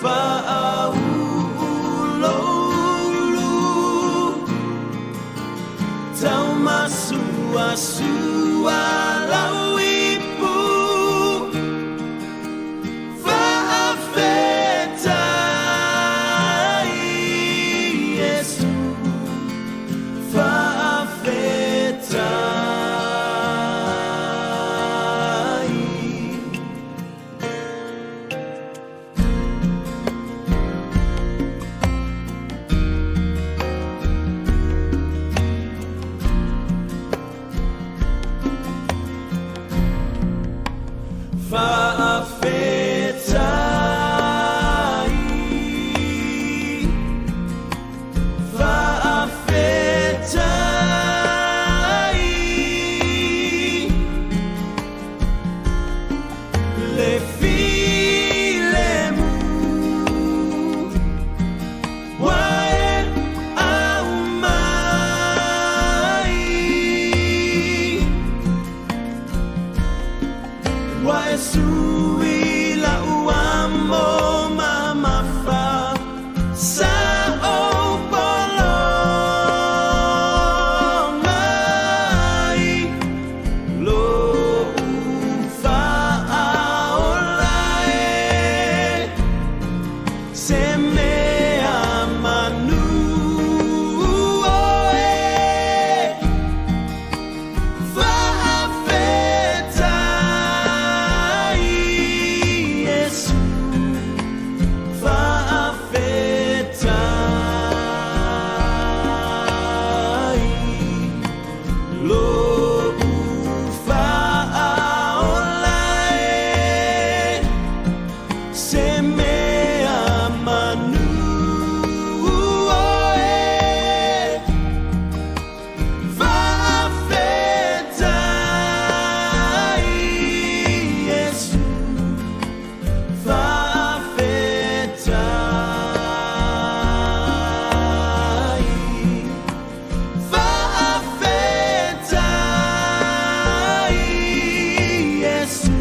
faauu lou ulu Taumasuasua lau ipu Faafetai Iesu Faafetai. Faafetai Faafetai Le filemu Ua e aumai Ua e sui la'u amo mamafa Sa ou polo mai Lou faaola e Se mea manu oe Faafetai Iesu Faafetai Lou faaola e Se mea manu oe Faafetai Iesu Faafetai Faafetai Iesu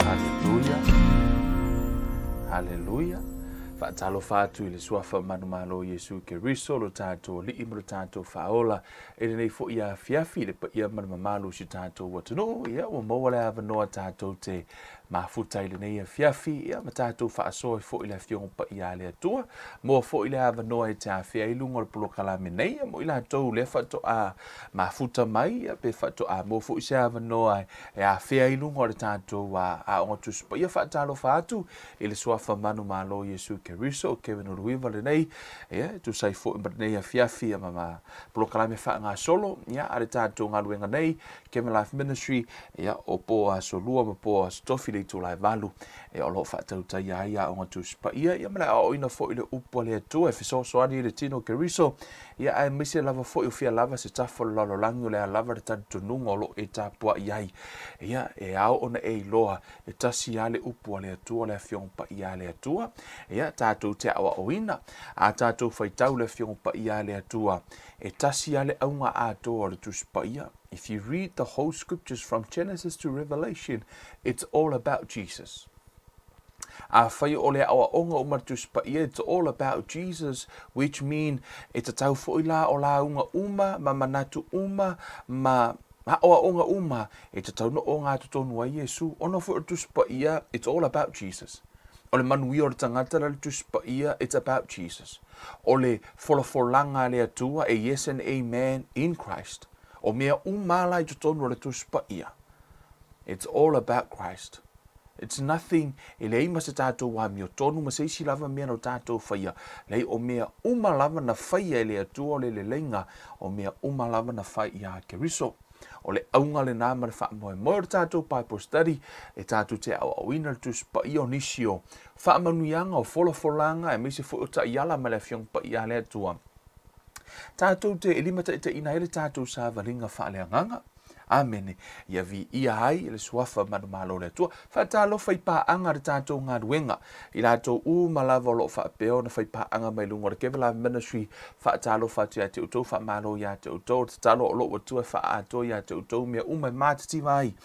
Haleluia. Haleluia. Faatalofa atu i le suafa manumalo o Iesu Keriso, lo tatou Alii ma lo tatou Faaola. I lenei foi afiafi i le paia ma le mamalu o si tatou atunuu, ia ua maua le avanoa tatou te mafuta i lenei afiafi, ia ma tatou faasoa ai foi i le Afioga Paia a le Atua. Maua foi le avanoa e te afea ai i luga o le polokalame nei, ia mo i latou lea faatoa mafuta mai, ia pe faatoa maua foi se avanoa e afea ai i luga o le tatou Aoga Tusi Paia. Faatalofa atu i le Suafa manumalo o Iesu Keriso, o Kevin Uluiva lenei, ia, e tusa ai foi ma lenei afiafi ia ma ma polokalame faagasolo, ia, a le tatou galuega nei, Kevin Life Ministry, ia, o po aso lua ma po aso tofi le itula e valu, ia, o lo o faatautaia ai Aoga Tusi Paia, ia, ma le aoaoina foi i le upu a le Atua e fesoasoani i le tino o Keriso, ia, aemaise lava foi o fia lava se tafa o le lalolagi o le a lava le talitonuga o lo o e tapuai ai, ia, e ao ona e iloa E tasi lava le upu a le Atua, le Afioga Paia a le Atua. Ia, tatou te aoaoina, a tatou faitau le Afioga Paia a le Atua, e tasi lava le auga atoa o le Tusi Paia. If you read the whole scriptures from Genesis to Revelation, it's all about Jesus. Afai o le aoaoga uma le Tusi Paia, it's all about Jesus, which mean e tatau foi la o lauga uma ma manatu uma ma aoaoga uma E tatau na ogatotonu ai Iesu, ona foi o le Tusi Paia, it's all about Jesus. O le manuia o le tagata la le Tusi Paia, it's about Jesus. O le folafolaga a le Atua, a yes and amen in Christ. O mea uma la i totonu o le Tusi Paia, it's all about Christ. It's nothing, e leai ma se tatou amiotonu ma se isi lava mea na o tatou faia. Leai, o mea uma lava na faia e le Atua o le leleiga, o mea uma lava na fai iā Keriso. O le auga lenā ma le faamoemoe o le tatou Bible study e tatou te aoaoina le Tusi Paia o nisi o faamanuiaga, o folafolaga aemaise foi o taiala ma le Afioga Paia a le Atua. Tatou te e limataitaiina ai le tatou savaliga faaleagaga. Amene. Ia viia ai le Suafa manumalo o le Atua. Faatalofa i paaga a le tatou galuega, i latou uma lava o lo o faapea ona fai paaga mai luga o le Give Love Ministry. Faatalofa atu ia te outou, faamalo ia te outou. O le tatalo o lou Atua e faaatoa ia te outou mea uma e matitiva ai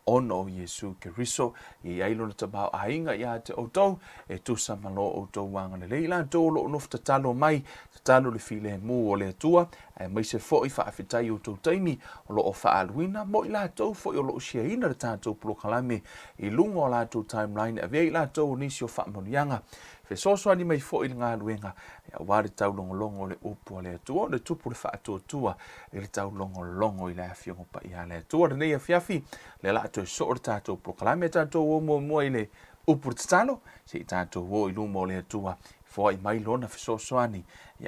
ona o Iesu Keriso. Ia i ai lona tamaoaiga ia te outou, e tusa ma lo outou agalelei. I latou o lo o nofo tatalo mai, tatalo le filemu o le Atua, aemaise foi faafetai i outou taimi o lo o faaaluina mo i latou foi o lo o shareina le tatou polokalame i luga o latou timeline e avea i latou o nisi o faamanuiaga fesoasoani mai foi i le galuega aua le taulogologo o le upu a le Atua o le tupu le faatuatua i le taulogologo i le afioga paia a le Atua. Lenei afiafi lea la toe soo le tatou polokalame tatou o muamua i le upu le tatalo se i tatou o i luma o le Atua foai mai lona fesoasoani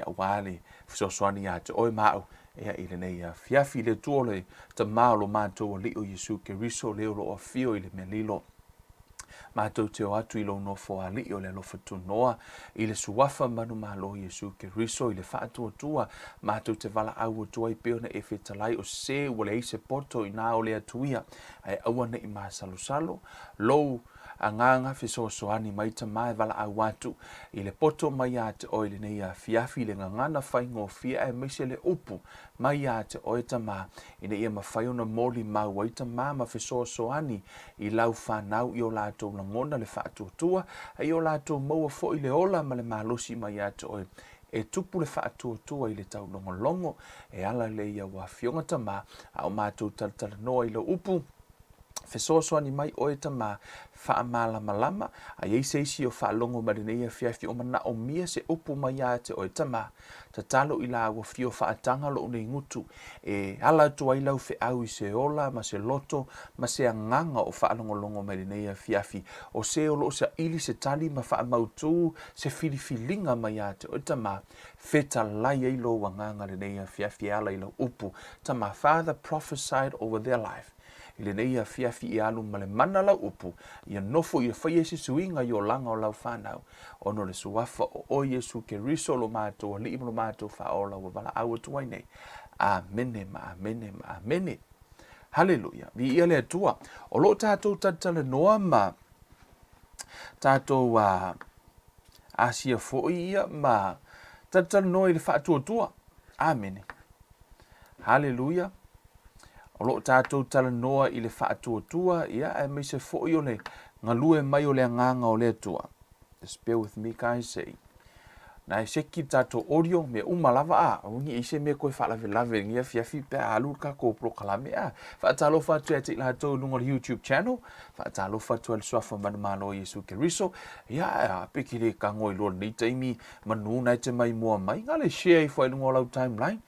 aua le fesoasoani ia te oe ma au ia i lenei afiafi. Le Atua o le Tama o lo matou Alii o Iesu Keriso, le o lo o afio i le mea lilo. Matou te o atu i lou nofo alii o le alofa tunoa, i le suafa manumalo Iesu Keriso, i le faatuatua, matou te valaau atu ai pei ona e fetalai o se ua leai se poto inā o le Atuia, ae aua ne i masalosalo lou Agaga fesoasoani mai Tama e valaau atu i le poto mai ia te oe i lenei afiafi i le gagana faigofie aemaise le upu mai ia te oe Tama ina ia mafai ona molimau ai Tama ma fesoasoani i lau fanau i o latou lagona le faatuatua a ia o latou maua foi le ola ma le malosi mai ia te oe e tupu le faatuatua i le taulogologo e ala lea i au afioga Tama a o matou talatalanoa i lau upu. Fesoasoani mai oe Tama, faamalamalama, a i ai se isi o faalogo mai lenei afiafi o manaomia se upu mai ia te oe Tama, tatalo i la ua fio faataga lou nei gutu, e ala atu ai lau feau i se ola ma se loto ma se agaga o faalogologo mai lenei afiafi, o se o lo o saili se tali ma faamautū se filifiliga mai ia te oe Tama, fetalai ai lou agaga lenei afiafi e ala i lau upu Tama, Father prophesied over their life. I lenei afiafi i alu ma le mana lau upu, ia nofo ia faia se suiga i olaga o lau fanau, ona o le suafa o oe Iesu Keriso lo matou Alii ma lo matou Faaola ua valaau atu ai nei. Amene ma amene ma amene. Haleluia. Viia le Atua. O lo o tatou talatalanoa ma tatou asia foi ia ma talatalanoa i le faatuatua. Amene. Haleluia. O lo o tatou talanoa i le faatuatua, ia, aemaise foi o le galue mai o le agaga o le Atua. Just bear with me guys, sei. Na e seki le tatou audio, mea uma lava a, aua ne i se mea koe faalavelave i lenei afiafi pe a alu le tatou polokalame a. Faatalofa atu ia te i latou i luga o le YouTube channel, faatalofa atu ai le Suafa Manumalo o Iesu Keriso, ia, a pe ke le tago i loa lenei taimi, manu na e te maimoa mai, na le share ifo ai i luga o lau timeline.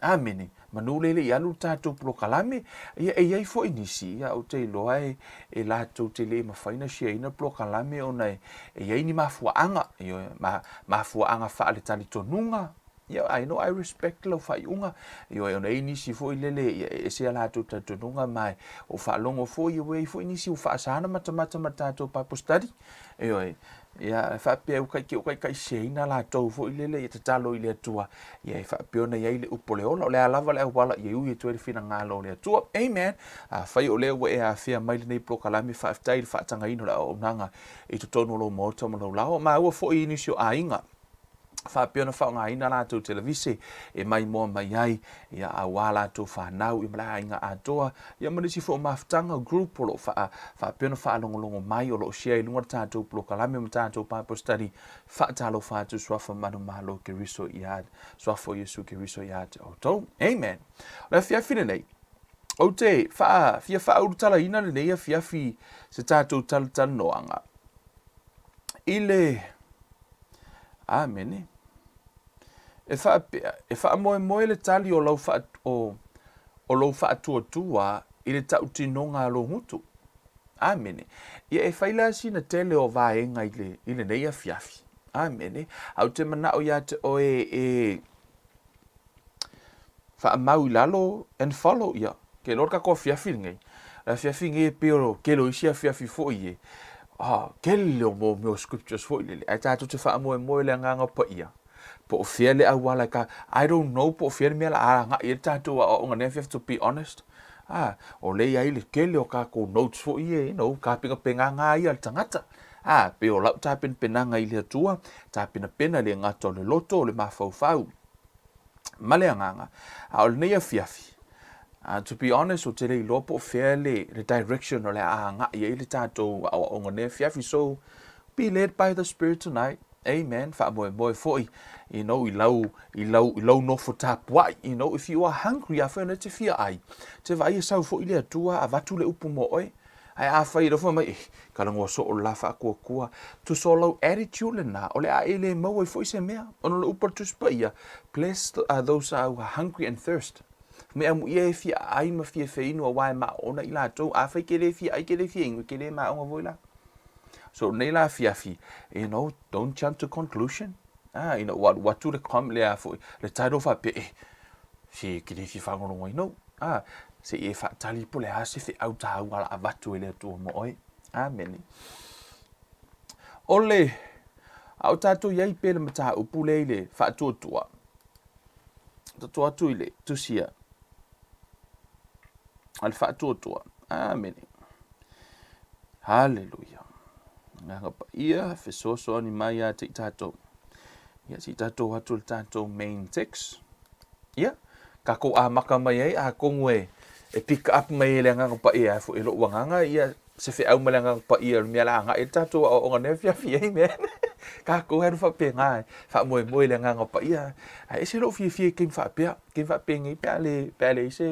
Amene. Manu lele i alu le tatou polokalame, ia e i ai foi nisi, ia ou te iloa e, e latou te le mafai ona share ina polokalame ona e, e i ai ni mafuaaga, ioe, ma, mafuaaga faaletalitonuga, ia I know I respect lau faaiuga, ioe, ona e i ai nisi foi lele, ia e ese a latou talitonuga ma e, o faalogo foi, ia ua i ai foi nisi ua faasa ona matamata ma le tatou Bible study, ioe, Ia, e faapea ua kai ua taitaiseseina latou foi lele, ia tatalo i le Atua, ia e faapea ona i ai le upu o le ola. O le a lava le auala, ia ui atu ai le finagalo o le Atua. Amen. Afai o lea ua e afea mai lenei polokalame, faafetai i le faatagaina o le auaunaga i totonu o lou maota ma lou laoa. Maua foi i nisi o aiga faapea ona faaaogaina latou televise e maimoa mai ai ia aua latou fanau ia ma le aiga atoa ia ma nisi foi o mafutaga group o lo o faa, faapea ona faalogologo mai o lo o share i luga o le tatou polokalame ma tatou Bible study. Faatalofa atu suafa manumalo Keriso ia suafa o Iesu Keriso ia te outou. Amen. O le afiafi lenei, ou te faa, fia faaulutalaina lenei afiafi se tatou talatalanoaga i le Amene. E faapea, e faamoemoe le tali o lau faa, o, o lou faatuatua i le tautinoga a lou gutu. Amene. Ia e fai la sina tele o vaega i le, i lenei afiafi. Amene. Ae ou te manao ia te oe e faamau i lalo and follow, ia, ke loa le tatou afiafi lenei. Le afiafi lenei e pei o tele o isi afiafi foi e, ah, tele o mo mea o scriptures foi lele, ae tatou te faamoemoe i le Agaga Paia, po o fea le auala e ta, I don't know po o fea le mea la a agai ai le tatou aoaoga nei afiafi, to be honest. A, o lea e i ai le tele o tatou notes foi ia, you know, tapenapenaga ia a le tagata. A, pei o lau tapenapenaga i le Atua, tapenapena le gata o le loto, o le mafaufau, ma le agaga. A o lenei afiafi, to be honest, ou te le iloa po o fea le, le direction o le a agai ai le tatou aoaoga nei afiafi. So, be led by the Spirit tonight. Amen. Faamoemoe foi, you know, i lau, i lau, i lou nofo tapuai. You know, if you are hungry, afai ona e te fia ai, te vaai e sau foi le Atua, avatu le upu mo oe. Ae afai e nofo mai, eh, talanoa soo le la faakuakua, tusa o lau attitude lena, o le a e le maua ai foi se mea. Ona o le upu a le Tusi Paia, Blessed are those who are hungry and thirst. Me amuia e fia ai ma fia feinu aua e maaona i latou. Afai ke le fia ai, ke le fia inu, ke le maaona foi la. So nei la afiafi, you know, don't jump to conclusion. Ah, ina ua alu atu le com le a foi, le title faapea, eh, se ke le fia faalogologo ai. No. Ah, se i e faatali po le a se feau taua la avatu e le Atua mo oe. Amene. O le, a o tatou i ai pea le mataupu lea i le faatuatua, tatou atu i le tusi a, a le faatuatua. Amene. Haleluia. Agaga paia, fesoasoani mai ia te i tatou. Ia, se i tatou atu le tatou main text. Ia, takou amata mai ai, atonu e, e pick up mai e le Agaga Paia ai foi e lou agaga, ia, se feau mai le Agaga Paia o le mea la agai le tatou aoaoga nei afiafi, amen. Tatou e alu faapena e faamoemoe i le Agaga Paia. Ae ese lou fiafia i taimi faapea, taimi faapenei pe a le, pe a leai se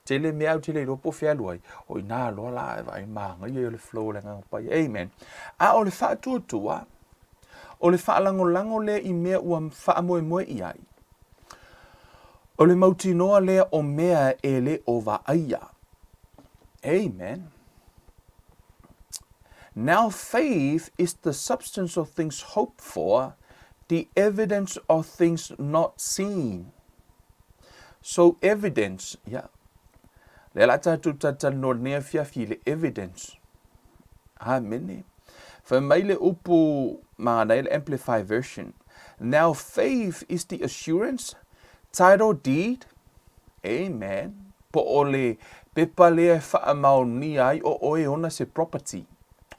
tele mea ou te le iloa po o fea alu ai, o i ina loa la e vaai manaia ia o le flow o le Agaga Paia, amen. A o le faatuatua, o le faalagolago lea i mea ua faamoemoe i ai, O le mautinoa lea o mea e le o vaaia. Amen. Now faith is the substance of things hoped for, the evidence of things not seen. So evidence, yeah. Lea la tatou talatalanoa lenei afiafi i le evidence. Amene. Fai mai le upu manaia le Amplified Version. Now faith is the assurance, title deed, amen, po o le pepa lea e faamaonia ai o oe ona se property,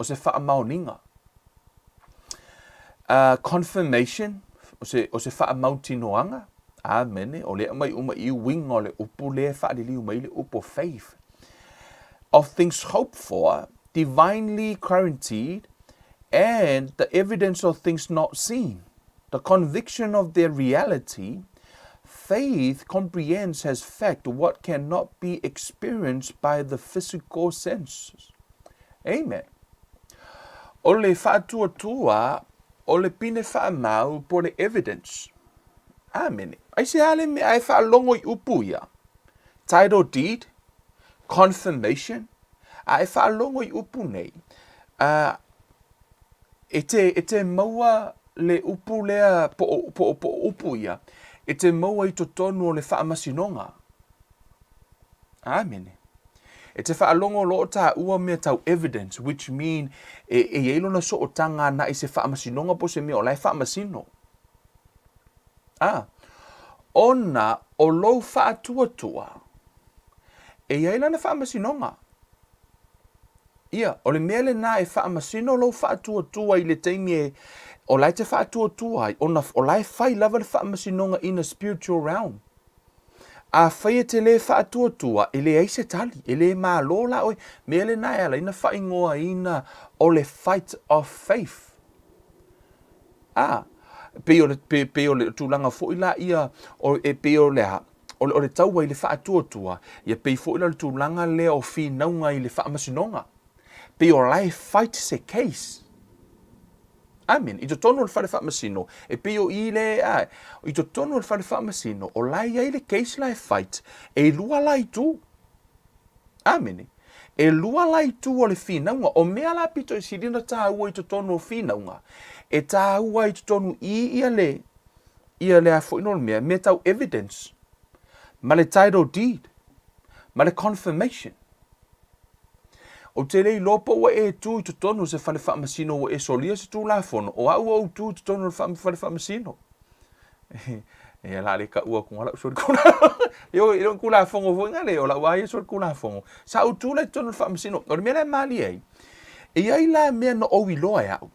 o se faamaoniga. Confirmation, o se, o se faamautinoaga, amene, o lea aumai uma i uiga o le upu lea e faaliliu mai le upu o faith. Of things hoped for, divinely guaranteed, and the evidence of things not seen, the conviction of their reality, faith comprehends as fact what cannot be experienced by the physical senses. Amen. O le faatuatua, o le pine faamau po o le evidence. Amene. Aisea le mea e faalogo i upu ia? Title deed, confirmation, a e faalogo i upu nei, a, e te, e te maua le upu lea po o, po o, po o upu ia, e te maua i totonu o le faamasinoga. Amene. E te faalogo loa o tāua mea tau evidence, which mean e, e i ai lona sootaga ana i se faamasinoga po o se mea o la e faamasino. A, ona o lou faatuatua, e i ai lana faamasinoga. Ia, o le mea lena e faamasino lou faatuatua i le taimi e, o la e te faatuatua ai, ona o la e fai lava le faamasinoga in a spiritual realm. Afai e te lē faatuatua, e leai se tali, e lē malo la oe. Mea lena e ala ai na faaigoaina o le fight of faith. A, pei o le, pei, pei o le tulaga foi la ia, o, e pei o le a, o le, o le taua i le faatuatua, ia pei foi la o le tulaga lea o finauga i le faamasinoga. Pei o la e fight se case. Amen. I totonu o le fale faamasino, e pei o i le, a, i totonu o le fale faamasino, o la e i ai le case la e fight, e lua la itu. Amene. E lua la itu o le finauga. O mea la pito i sili ona tāua i totonu o finauga, e tāua i totonu i ia le, ia le a foi no le mea, mea tau evidence, ma le title deed, ma le confirmation. Ou te le iloa po ua e tu i totonu o se fale faamasino ua e solia se tulafono, o au ou tu i totonu o le fale faamasino. Ia la le taua atu lau solitulafono. E le o ni Tulafono foi lea, o lau lava ia solitulafono. Sa ou tu la i totonu o le faamasino. O le mea la e malie ai, e i ai la mea na ou iloa e au.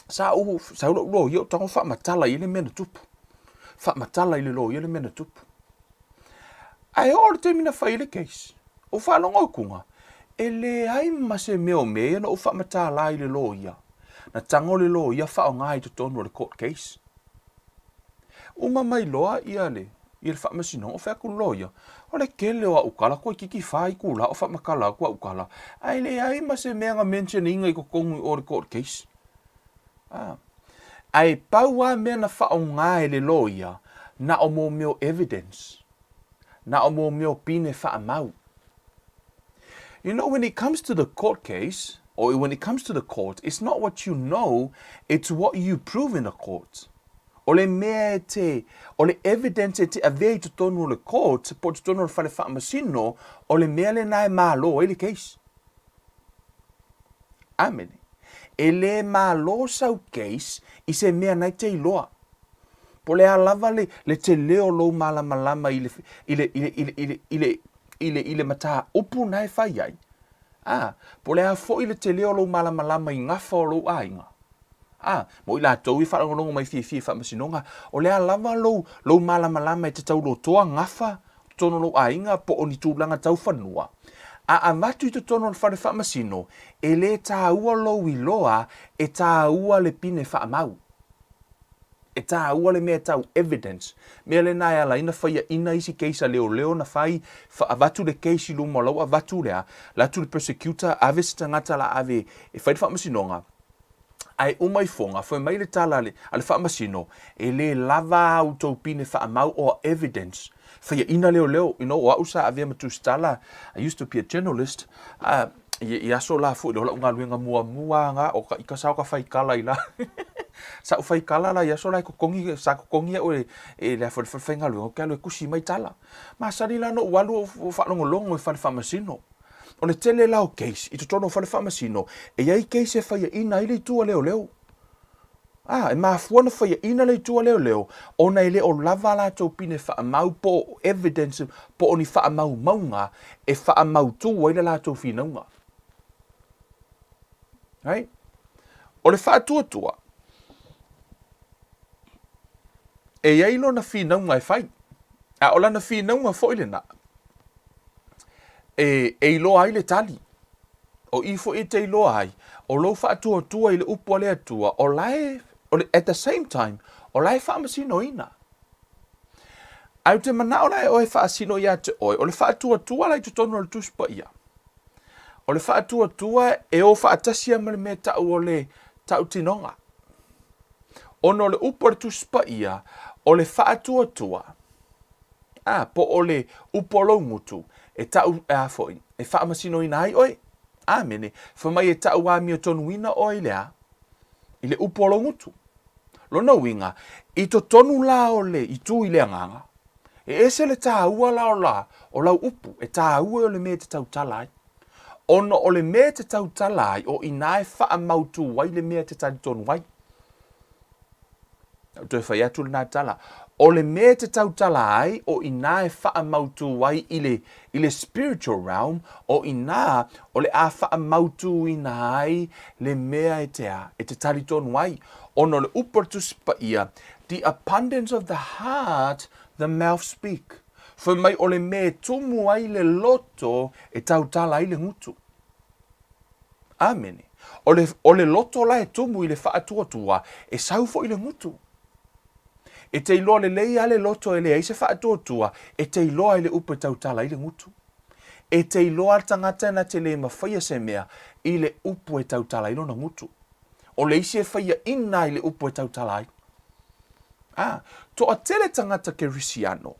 Sa ou, sau lou loia ou tago faamatala i ai le mea na tupu. Faamatala i le loia le mea na tupu. Ae oo i le taimi na fai ai le case, ou faalogo atuga, e leai ma se mea o mea ia na ou faamatala ai i le loia. Na tago le loia faaaoga i totonu o le court case. Uma mai loa ia le ia le faamasinoga, ou fai atu i le loia, o le tele o au tala, toeitiiti fa itula o faamatala atu au tala, ae leai ma se mea na mention ina i totonu i o i le court case. A. Ae pau lava mea na faaaoga e le loia, na o mo mea o evidence, na o mo mea o pine faamau. You know, when it comes to the court case, or when it comes to the court, it's not what you know, it's what you prove in the court. O le mea e te, o le evidence e te avea i totonu o le court, po o totonu o le fale faamasino, o le mea lena e malo ai le case. Amene. E le malo sau case i se mea na e te iloa. Po o le a lava le, le tele o lou malamalama i le, i le, i le, i le, i le, i le, i le, i le mataupu na e fai ai, ā, po o le a foi le tele o lou malamalama i gafa o lou aiga, ā, mo i latou i faalogologo mai fiafia i faamasinoga, o le a lava lou, lou malamalama e te taulotoa gafa totonu o lou aiga po o ni tulaga tau fanua, a avatu i totonu o le fale faamasino, e lē tāua lou iloa, e tāua le pine faamau. E tāua le mea tau evidence. Mea lena e ala ai na faiaina isi case a leoleo na fai, avatu le case i luma o lau avatu lea, la atu le persecutor, ave se tagata la ave e fai le faamasinoga, ae uma ifoga, fai mai le tala a le, a le faamasino, e le lava a outou pine faamau or evidence. Faiaina leoleo, you know, o au sa avea ma tusitala, I used to be a journalist, a, i, i aso la foi, o lau galuega muamua lava na, o ka, i ka sa o ka faikala i la. Sa ou faikala la i aso la e totogi, sa totogi au e, e le a foi le falefaigaluega, ou te alu e tusi mai tala. Masani la ona ou alu ou faalogologo i fale faamasino. O le tele la o case i totonu o fale faamasino, e i ai case e faiaina ai le itu a leoleo. Ā, e mafua ona faiaina le itu a leoleo ona e le o lava a latou pine faamau po o evidence po o ni faamaumauga e faamautū ai le latou finauga. Right? O le faatuatua, e i ai lona finauga e fai, a o lana finauga foi lena, e, e iloa ai le tali. O i foi e te iloa ai, o lou faatuatua i le upu a le Atua, o la e, o le, at the same time, o la e faamasinoina. Ae ou te manao la e oe e faasino ia te oe, o le faatuatua la i totonu o le Tusi Paia. O le faatuatua e o faatasi a ma le mea tau o le tautinoga. Ona o le upu a le Tusi Paia, o le faatuatua, Ā, po o le upu a lou gutu, e taʻu, e a foi, e faamasinoina ai oe. Āmene. Fai mai e taʻu āmiotonuina oe i le a? I le upu a lou gutu. Lona uiga, i totonu la o le itu i le agaga, e ese le tāua la o la, o lau upu, e tāua o le mea e te tautala ai. Ona o le mea e te tautala ai, o inā e faamautū ai le mea e te talitonu ai. Ou toe fai atu lena tala. O le mea e te tautala ai, o inā e faamautū ai i le, i le spiritual realm, o inā o le a faamautūina ai le mea e te a, e te talitonu ai. Ona o le upu a le Tusi Paia, the abundance of the heart the mouth speak. Fai mai o le mea e tumu ai le loto e tautala ai le gutu. Āmene. O le, o le loto la e tumu i le faatuatua, e sau foi le gutu. E te iloa lelei a le loto e leai se faatuatua, e te iloa i le upu e tautala ai le gutu. E te iloa le tagata na te le mafaia se mea i le upu e tautala ai lona gutu. O le isi e faiaina ai le upu e tautala ai. A, toatele tagata Kerisiano,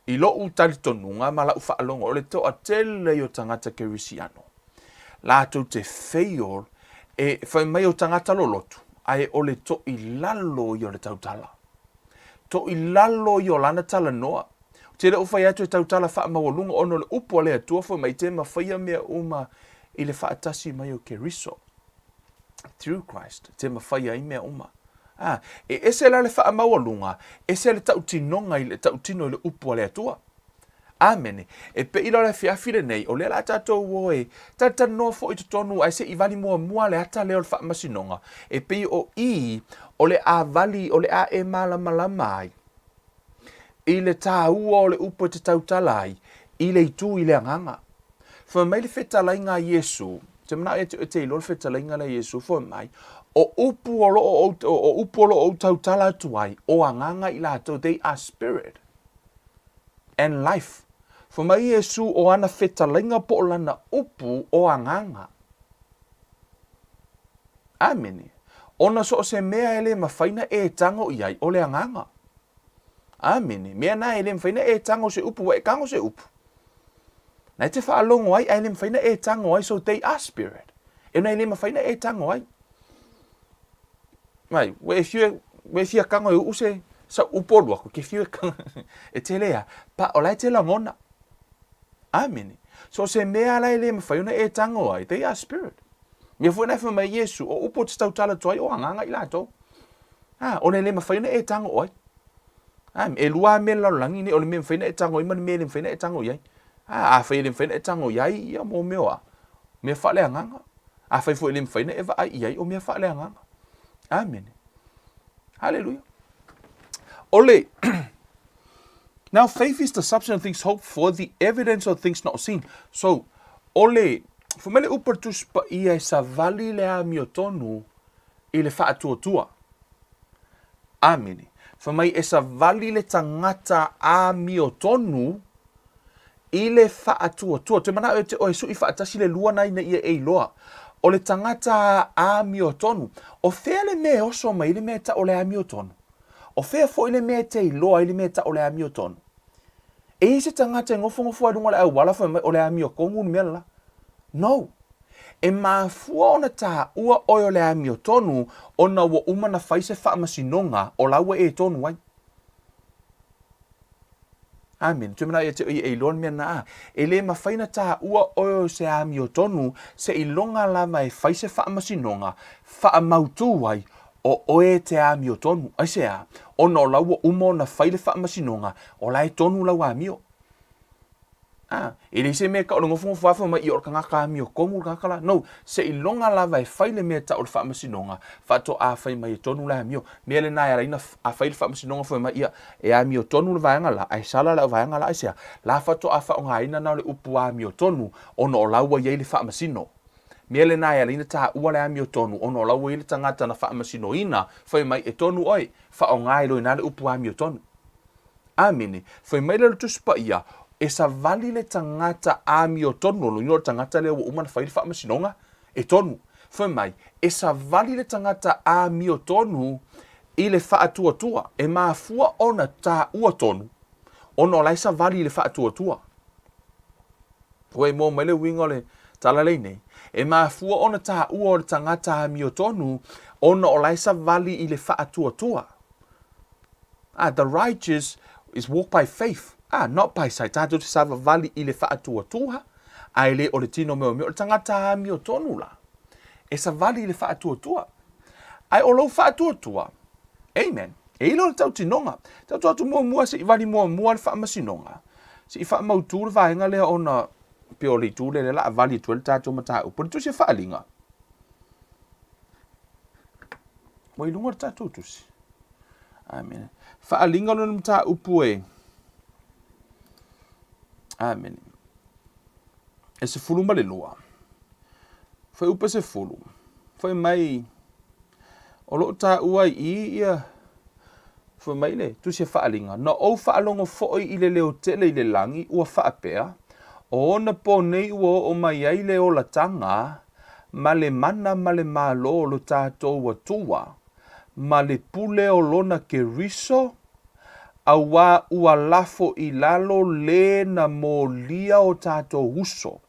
I loʻu talitonuga ma laʻu faalogo, o le toatele ia o tagata Kerisiano, latou te fail e fai mai o tagata lolotu, ae o le toʻilalo ia o le tautala. Toʻilalo ia o lana talanoa. Ou te le o fai atu e tautala faamaualuga ona o le upu a le Atua fai mai te mafaia mea uma i le faatasi mai o Keriso. Through Christ, te mafaia ai mea uma. Ā, e ese la le faamaualuga, ese le tautinoga i le tautino i le upu a le Atua. Amene. E pei la o le afiafi lenei, o lea la tatou o e talatalanoa foi i totonu ae se i vali muamua le ata lea o le faamasinoga, e pei o i o le a vali, o le a e malamalama ai i le tāua o le upu e te tautala ai i le itu i le agaga. Fai mai le fetalaiga a Iesu, ou te manao ia te oe e te iloa le fetalaiga lea a Iesu, fai mai, o upu o lo o ou, o upu o lo o ou tautala atu ai, o agaga i latou, they are spirit and life. Fai mai Iesu o ana fetalaiga po o lana upu o agaga. Amene. Ona so o se mea e le mafai na e tago i ai, o le agaga. Amene. Mea na e le mafai na e tago se upu, ua e tago se upu. Na e te faalogo ai, ae le mafai na e tago ai, so they are spirit. E na e le mafai na e tago ai. Mai, ua e fiu, ua e fia tago e uu se, sa upu o lua, ke fiu e tago, e tele a, pa, o la e te lagona. Amene. So se mea la e le mafai ona e tago ai, they are spirit. Mea foi na e fai mai Iesu, o upu o te tautala atu ai, o agaga i latou. A, ona e le mafai ona e tago ai. A, e lua lava mea i le lalolagi nei, o le mea e mafai ona e tago ai ma le mea e le mafai ona e tago i ai. A, afai e le mafai ona e tago i ai, ia mo mea o a? Mea faaleagaga. Afai foi e le mafai ona e vaai i ai, o mea faaleagaga. Amene. Haleluia. O le Now faith is the substance of things hoped for, the evidence of things not seen. So, o le, fai mai le upu a le Tusi Paia e savali le amiotonu i le faatuatua. Amene. Fai mai e savali le tagata amiotonu i le faatuatua. Toe manao e te oe sui faatasi le lua na ina ia e iloa. O le tagata amiotonu. O fea le mea e oso mai ai le mea e tau o le amiotonu? O fea foi le mea e te iloa ai le mea e tau o le amiotonu? E i ai se tagata e nofonofo ai i luga o le auala fai mai o le amiotonu le mea le la. No. E mafua ona taua oe o le amiotonu ona ua uma ona fai se faamasinoga o la ua e tonu ai. Amene. Toe manao ia te oe e iloa le mea na a. E le mafai ona taua oe o se amiotonu seiloga lava e fai se faamasinoga faamautu ai o oe e te amiotonu. Aisea? Ona o la ua uma ona fai le faamasinoga o la e tonu lau amio. A, e leai se mea e tau o le nofonofo lava fai mai, ia o le tagata amiotonu le tagata la. No, seiloga lava e fai le mea e tau o le faamasinoga, faatoa fai mai e tonu le amio. Mea lena e ala ai ona a fai le faamasinoga fai mai, ia, e amiotonu le vaega la, ae sala le au vaega la, aisea? La faatoa faaaogaina na o le upu amiotonu, ona o la ua i ai le faamasino. Mea lena e ala ai ona taua le amiotonu, ona o la ua i ai le tagata na faamasinoina, fai mai, e tonu oe, faaaoga e loa i ina le upu amiotonu. Amene. Fai mai lea o le Tusi Paia, E savali le tagata amiotonu, lona uiga o le tagata lea ua uma ona fai le faamasinoga, e tonu. Fai mai, e savali le tagata amiotonu i le faatuatua, e mafua ona taua tonu, ona o la e savali i le faatuatua. Ua e moa mai le uiga o le tala lea nei? E mafua ona taua o le tagata amiotonu ona o la e savali i le faatuatua. Ah, the righteous is walk by faith, ah, not by sight. Tātou te savavali i le faatuatua, a e le o le tino meomeo. O le tagata amiotonu la, e savali i le faatuatua. Ae o lou faatuatua, amen, e ilo le tautinoga. Tatou atu muamua se i vali muamua le faamasinoga, se i faamautu le vaega lea ona pei o le itu lea lea la a vali atu ai le tatou mataupu. O le tusi e faaliga. Ua i luga o le tatou tusi. Amene. Faaliga lona mataupu e. Amene. E 12. Fuaiupu e 10. Fai mai, o lo o taua i i ia, fai mai le tusi e faaliga, na ou faalogo foi i le leo tele i le lagi, ua faapea, o ona pō nei ua oo mai ai le olataga ma le mana ma le malo o lo tatou Atua, ma le pule o lona Keriso, auā ua lafo i lalo lē na molia o tatou uso.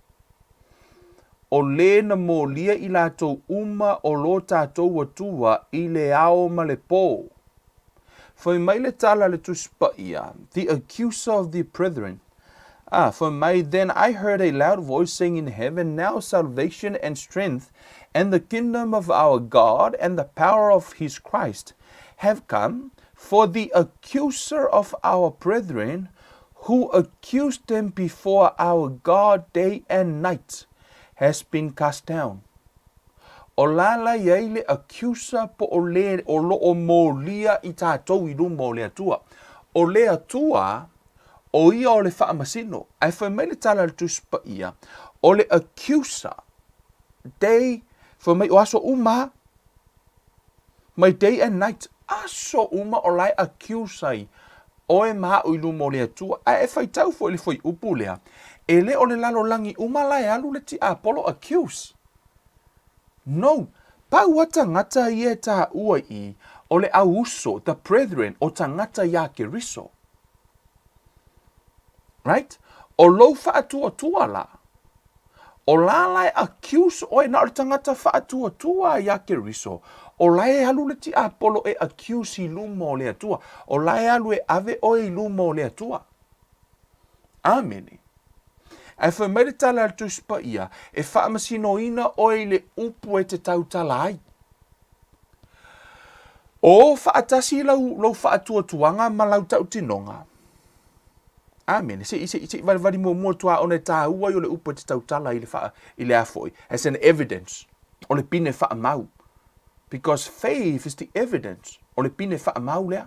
O lē na molia i latou uma o lo tatou Atua i le ao ma le pō. Fai mai le tala a le Tusi Paia, the accuser of the brethren, a, fai mai, Then I heard a loud voice saying in heaven, Now salvation and strength and the kingdom of our God and the power of his Christ. have come, for the accuser of our brethren, who accused them before our God day and night, has been cast down. O la la i ai le accuser po o le o lo o molia i tatou i luma o le Atua. O le Atua, o ia o le faamasino. Ae fai mai le tala a le Tusi Paia, o le accuser, day, fai mai o aso uma, mai day and night, aso uma o la e accuse ai oe ma a'u i luma o le Atua. Ae e faitau foi i le fuaiupu lea, e le o le lalolagi uma la e alu le tiapolo accuse. No, pau a tagata ia e taua i i, o le au uso, the brethren, o tagata iā Keriso. Right? O lou faatuatua la, o la la e accuse oe na o le tagata faatuatua iā Keriso, o la e alu le tiapolo e accuse i luma o le Atua, o la e alu e ave oe i luma o le Atua. Amene. Ae fai mai le tala a le Tusi Paia, e faamasinoina oe i le upu e te tautala ai. O faatasi lau, lou faatuatuaga ma lau tautinoga. Amene. Se i, se i, se i valivali muamua atu a ona e tāua ai o le upu e te tautala i le, wha, i le a foi, as an evidence, o le pine whaamau. Because faith is the evidence, o le pine whaamau lea.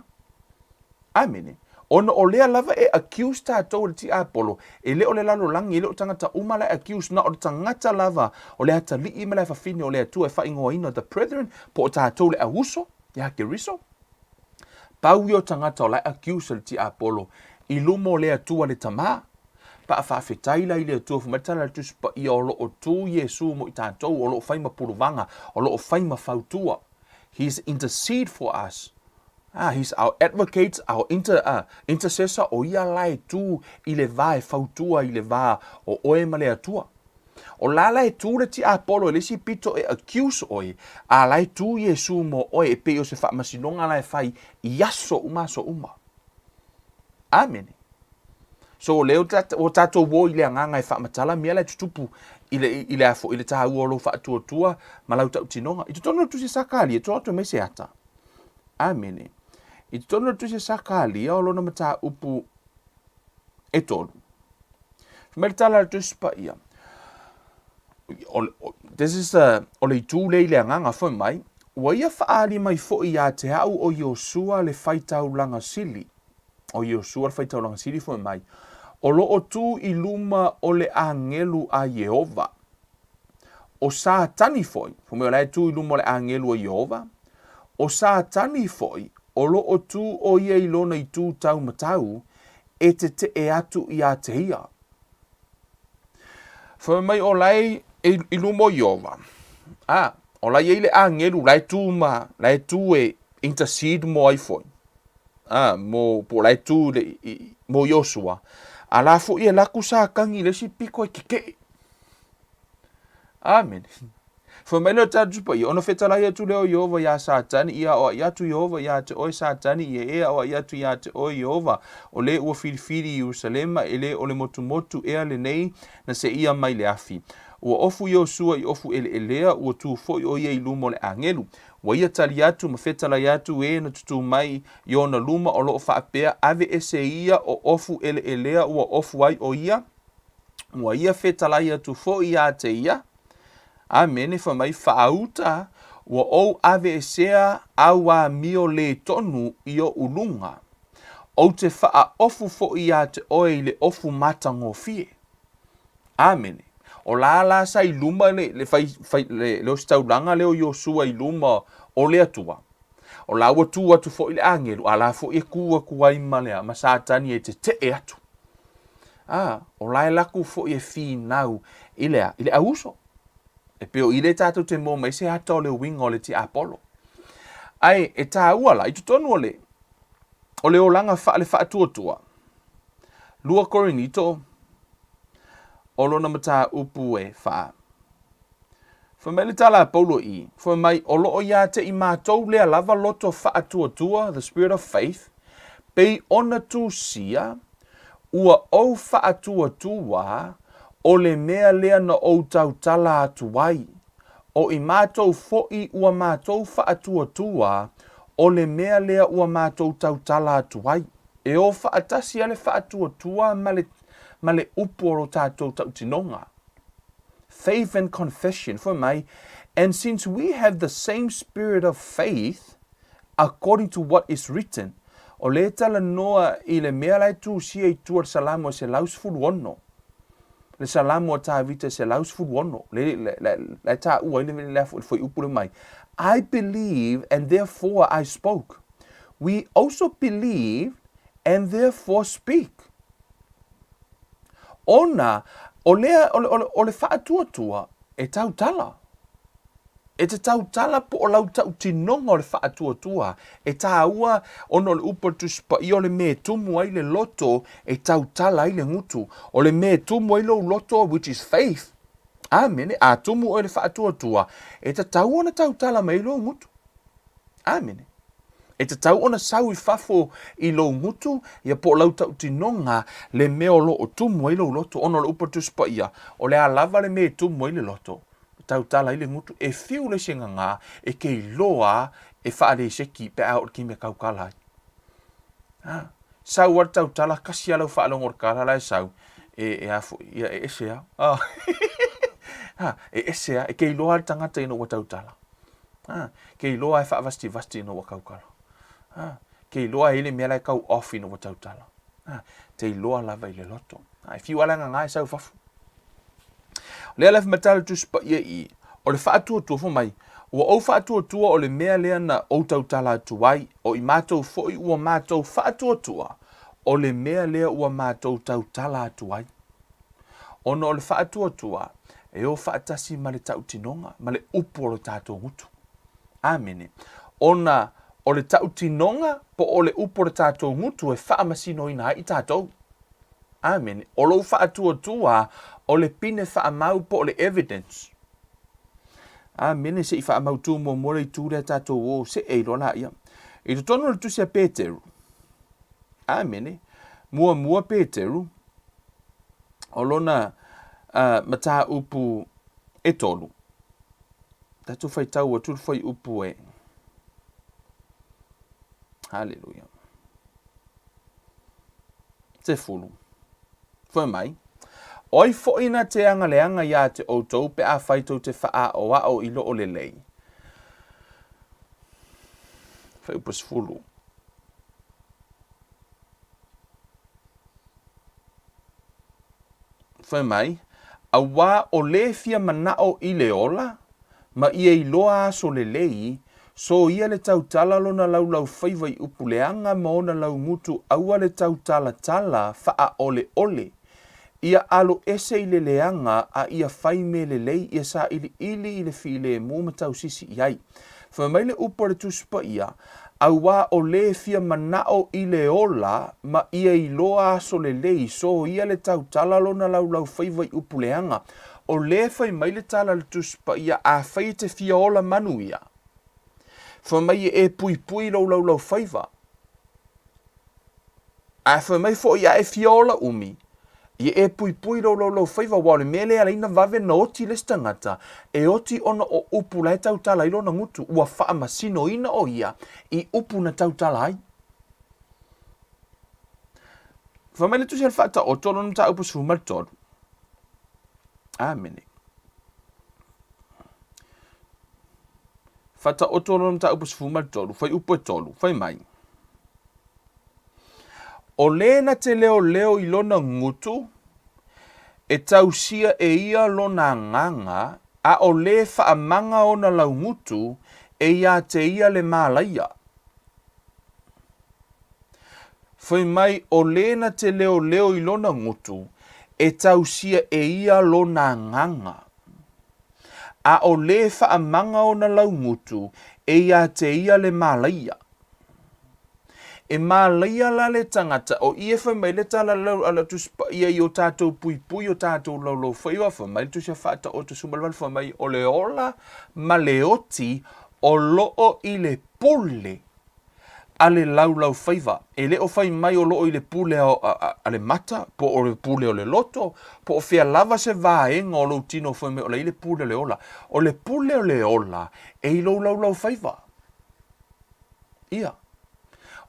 Amene. Ona o lea lava e accuse tatou e le tiapolo, e le o le lalolagi, e le o tagata uma la e accuse, na o le tagata lava o le atalii ma le afafine o le Atua e faaigoaina the brethren, po o tatou le auuso, ia Keriso. Pau ia o tagata o la e accuse e le tiapolo i luma o le Atua le Tama. Pa'a faafetai la i le Atua, fai mai le tala a le Tusi Paia o lo o tu Iesu mo i tatou, o lo o fai ma puluvaga, o lo o fai ma fautua. He is intercede for us. Ah, he's our advocate, our inter, ah, intercessor, o ia la e tū i le vā e fautua i le vā o oe ma le Atua. O la la e tū le tiapolo e le isi pito e accuse oe, a la e tū Iesu mo oe e pei o se faamasinoga la e fai i aso uma aso uma. Amene. So o lea ua tatou o i le agaga e faamatala mea la e tutupu i le, i le afo, i le tāua o lou faatuatua ma lau tautinoga. I totonu o le tusi a Sakalia, e toa atu mai se ata. Amene. I totonu o le tusi a Sakalia o lona mataupu e tolu. Fai mai le tala a le Tusi Paia, o, this is a, o le itu lea i le agaga fai mai, ua ia faaali mai foi iā te au o Iosua le faitaulaga sili, o Iosua le faitaulaga sili fai mai, o lo o tū i luma o le agelu a Ieova. O Satani foi, fai mai o la e tū i luma o le agelu a Ieova, o Satani foi, o lo o tū o ia i lona itu taumatau, e teteʻe atu iā te ia. Fai mai o la e i luma o Ieova, a, o la i ai le agelu, la e tū ma, la e tū e intercede mo ai foi. A, mo, po o la e tū le, i, mo Iosua. A la foi e laku Satani i le isi piko e kekeʻe. Amene. Fai mai lea o tatou paia, ona fetalai atu lea o Ieova iā Satani, ia aoaʻi atu Ieova iā te oe Satani, ia e aoaʻi atu iā te oe Ieova, o le ua filifili i Ierusalema, e le o le motumotu ea lenei na seia mai le afi. Ua ofu Iosua i ofu ʻeleʻelea, ua tū foi ʻo ia i luma o le ʻāgelu. Ua ia tali atu ma fetalai atu e na tutū mai i ona luma o lo o faapea, ave ese ia o ofu ʻeleʻelea ua ofu ai ʻo ia, Ua ia fetalai atu foi iā te ia, Amene, fai mai, Faauta, ua ou aveesea au amio lē tonu i oʻu luga. Ou te faaofu foi iā te oe i le ofu matagofie. Amene. O la la sa i luma le, le, fai, fai, le, le ositaulaga lea o Iosua i luma o le Atua. O la ua tū atu foi le agelu, a la foi e kū aku ai ma le, ma Satani e teteʻe atu. A, o la e laku foi e finau i le a? I le auuso. E pei o i le tatou te moa mai se ata o le uiga o le tiapolo. Ae e tāua la, i totonu o le, o le olaga faale faatuatua, 2 Korinito, o lona mataupu e wha. Fai mai le tala a Paulo i, fai mai, o lo o iā te i mātou lea lava loto faatuatua, the spirit of faith, pei ona tusia, ua ou faatuatua, o le mea lea na ou tautala atu ai, o i mātou foʻi ua mātou faatuatua, O le mea lea ua matou tautala atu ai, e o faatasi a le faatuatua ma le, ma le upu o lo tatou tautinoga. Faith and confession, fai mai, And since we have the same spirit of faith, according to what is written, o lea e talanoa i le mea la e tusia i tua le Salamo e 116. Le Salamo a Tavita e 116, le, le, le, le taua ai le, le, le fuaiupu le mai. I believe and therefore I spoke. We also believe and therefore speak. Ona, o lea, o le, o le, o le faatuatua e tautala. E te tautala po o lau tautinoga o le faatuatua e tāua ona o le upu a le Tusi Paia o le mea e tumu ai le loto e tautala ai le gutu. O le mea e tumu ai lou loto which is faith. Amene. A tumu oe i le faatuatua, e tatau ona tautala mai ai lou gutu. Amene. E tatau ona sau i fafo i lou gutu, ia po o lau tautinoga le mea o lo o tumu ai lou loto ona o le upu a le Tusi Paia, o le a lava le mea e tumu ai le loto, Tautala i le gutu, e fiu le isi nganga e ke iloa e faaleseki pe a oo i le taimi e kaukala ai. Ha, sau a le tautala, kasi a lau faalogo i le kala la e sau, e, e a foi, ia e ese a. Ah. ha, e ese a, e ke iloa le tagata ina ua tautala. Ha, ke iloa e faavastivasti ina ua kaukala. Ha, ke iloa e i le mea la e kau off ina ua tautala. Ha, te iloa lava i le loto. Ha, e fiu a le nganga e sau fafo. O lea le matala Tusi Paia i, o le faatuatua, fai mai, Ua ou faatuatua o le mea lea na ou tautala atu ai, o i matou foi ua matou faatuatua o le mea lea ua matou tautala atu ai. Ona o le faatuatua e o faatasi ma le tautinoga, ma le upu o lo tatou gutu. Amene. Ona o le tautinoga po o le upu o le tatou gutu e faamasinoina ai i tatou. Amene. O lou faatuatua o le pine faamau po o le evidence. Amene, se i faamautu muamua le itu lea tatou o see ai loa laia. I totonu o le tusi a Peteru. Amene. Muamua Peteru, o lona uh, mataupu e tolu. Tatou faitau atu le fuaiupu e. Haleluia. 10. Fai mai, O ai foi na te angaleaga iā te outou pe afai tou te whaaoao i loo lelei? Fuaiupu 10. Fai mai, Auā o lē fia manao i le ola, ma ia iloa aso lelei, so ia le tautala lona laulaufaiva i upu leaga ma ona laugutu aua le tautalatala faaoleole, ia alo ese i le leaga a ia fai mea lelei ia sailiili i le filemu ma tausisi i ai. Fai mai le upu a le Tusi Paia, Auā o lē fia manao i le ola ma ia iloa aso lelei, so ia le tautala lona laulaufaiva i upu leaga. O lē fai mai le tala a le Tusi Paia, Afai e te fia ola manuia, fai mai e e puipui i lou laulaufaiva. Ae fai mai foi a e fia ola umi, ia e puipui i lou laulaufaiva, aua o le mea lea e ala ai na vave na oti le isi tagata, e oti ona o upu la e tautala ai lona gutu, ua faamasinoina o ia i upu na tautala ai. Fai mai le Tusi a le Faataoto, lona mataupu 13. Amene. Faataoto lona mataupu 13, fuaiupu e tolu, fai mai. O lē na te leoleo i lona gutu, e tausia e ia lona agaga, a o lē faamaga ona laugutu, e iā te ia le mālaia. Fai mai o lē na te leoleo i lona gutu, e tausia e ia lona agaga, a o lē faamaga ona laugutu, e iā te ia le mālaia. E mālaia la le tagata, o i e fai mai le tala lau a le Tusi Paia i o tātou puipui, o tātou laulauwhaiva, fai mai le Tusi a Faataoto 18, fai mai o le ola ma le oti o loo i le pule a le laulauwhaiva. E le o fai mai o loo i le pule a, a, a, a le mata, po o le pule o le loto, po o fea lava se vaega o lou tino fai mai o la i le pule o le ola. O le pule o le ola e i lou laulauwhaiva. Ia.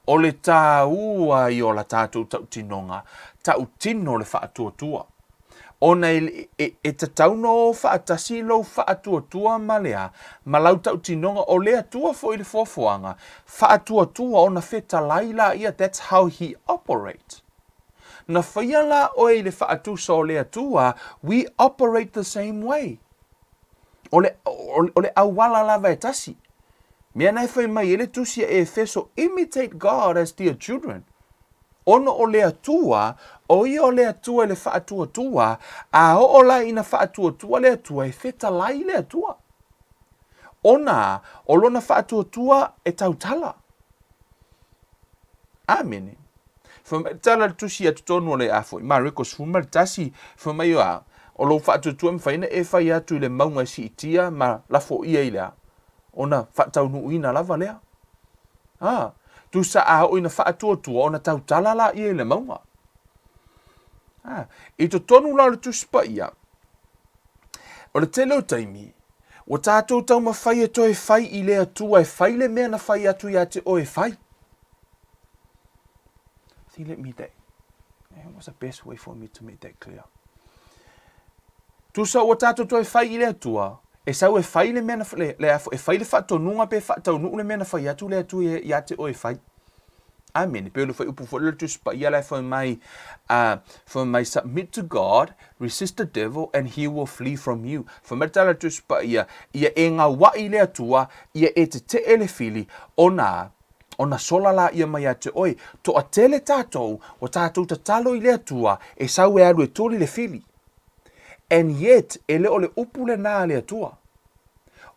O le tāua ia o la tātou tautinoga, tautino le faatuatua. Ona e, e, e tatau ona o faatasi lou faatuatua ma le a, ma lau tautinoga, o le Atua foi le foafoaga, faatuatua ona fetalai laia, that's how he operate. Na faia la oe i le faatusa o le Atua, we operate the same way. O le, o, o le auala lava e tasi. Mea na e fai mai e le tusi a Efeso, imitate God as dear children. Ona o le Atua, o ia o le Atua i le faatuatua, a oo la ina faatuatua le Atua, e fetalai le Atua. Ona o lona faatuatua e tautala. Amene. Fai mai tala le tusi ia totonu o le a foi Mareko 11, fai mai a, o lou faatuatua e mafai ona e fai atu i le mauga e siitia ma lafoia i le a, ona faataunuuina lava lea. A, tusa a oo ina faatuatua ona tautala laia i le mauga. A, i totonu la o le Tusi Paia, o le tele o taimi, ua tātou taumafai e toe fai i le Atua e fai le mea na fai atu ia te oe e fai. See, let me that. What's the best way for me to make that clear? Tusa ua tātou toe fai i le Atua, e sau e fai le mea na, le, le, e fai le faatonuga pe faataunuu le mea na fai atu le Atua ia te oe e fai. Amene. Pe o le fuaiupu foi lea o le Tusi Paia la e fai mai, fai mai, submit to God, resist the devil and he will flee from you. Fai mai le tala a le Tusi Paia, ia e gauaʻi i le Atua, ia e tetee le fili, ona, ona sola laia mai ia te oe. Toatele tatou, ua tatou tatalo i le Atua, e sau e alu e tuli le fili. And yet, e le o le upu lena a le Atua.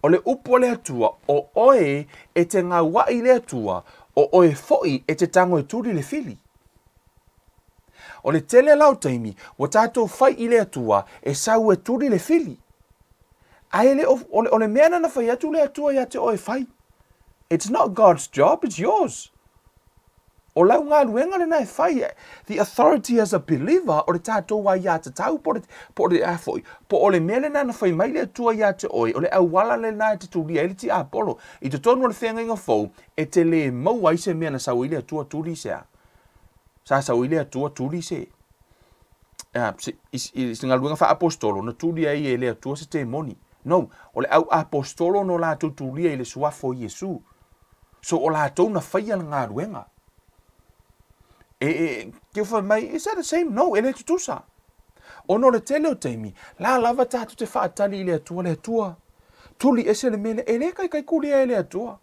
O le upu a le Atua, o oe e te gauaʻi i le Atua, o oe foʻi e te tago e tuli le fili. O le tele la o taimi, ua tatou fai i le Atua e sau e tuli le fili. Ae le o, o le, o le mea na na fai atu le Atua ia te oe e fai. It's not God's job, it's yours. O lau galuega lena e fai, the authority as a believer, o le tatou aiatatau po o le, po o le a foi, po o le mea lena na fai mai le Atua ia te oe, o le auala lena e te tulia ai le tiapolo. I totonu o le feagaiga fou, e te le maua ai se mea na sau ai le Atua tuli se a. Sa sau ai le Atua tuli se, a, se, i, i, se galuega faaapostolo, na tuli ai e le Atua se temoni. No, o le au apostolo no latou tulia i le suafa o Iesu. So o latou na faia le galuega. E, e, ke fai mai, is that the same? No, e le tutusa. Ona o le tele o taimi, la lava tatou te faatali i le Atua, le Atua, tuli ese le mea lea, e le kaikai kulia e le Atua.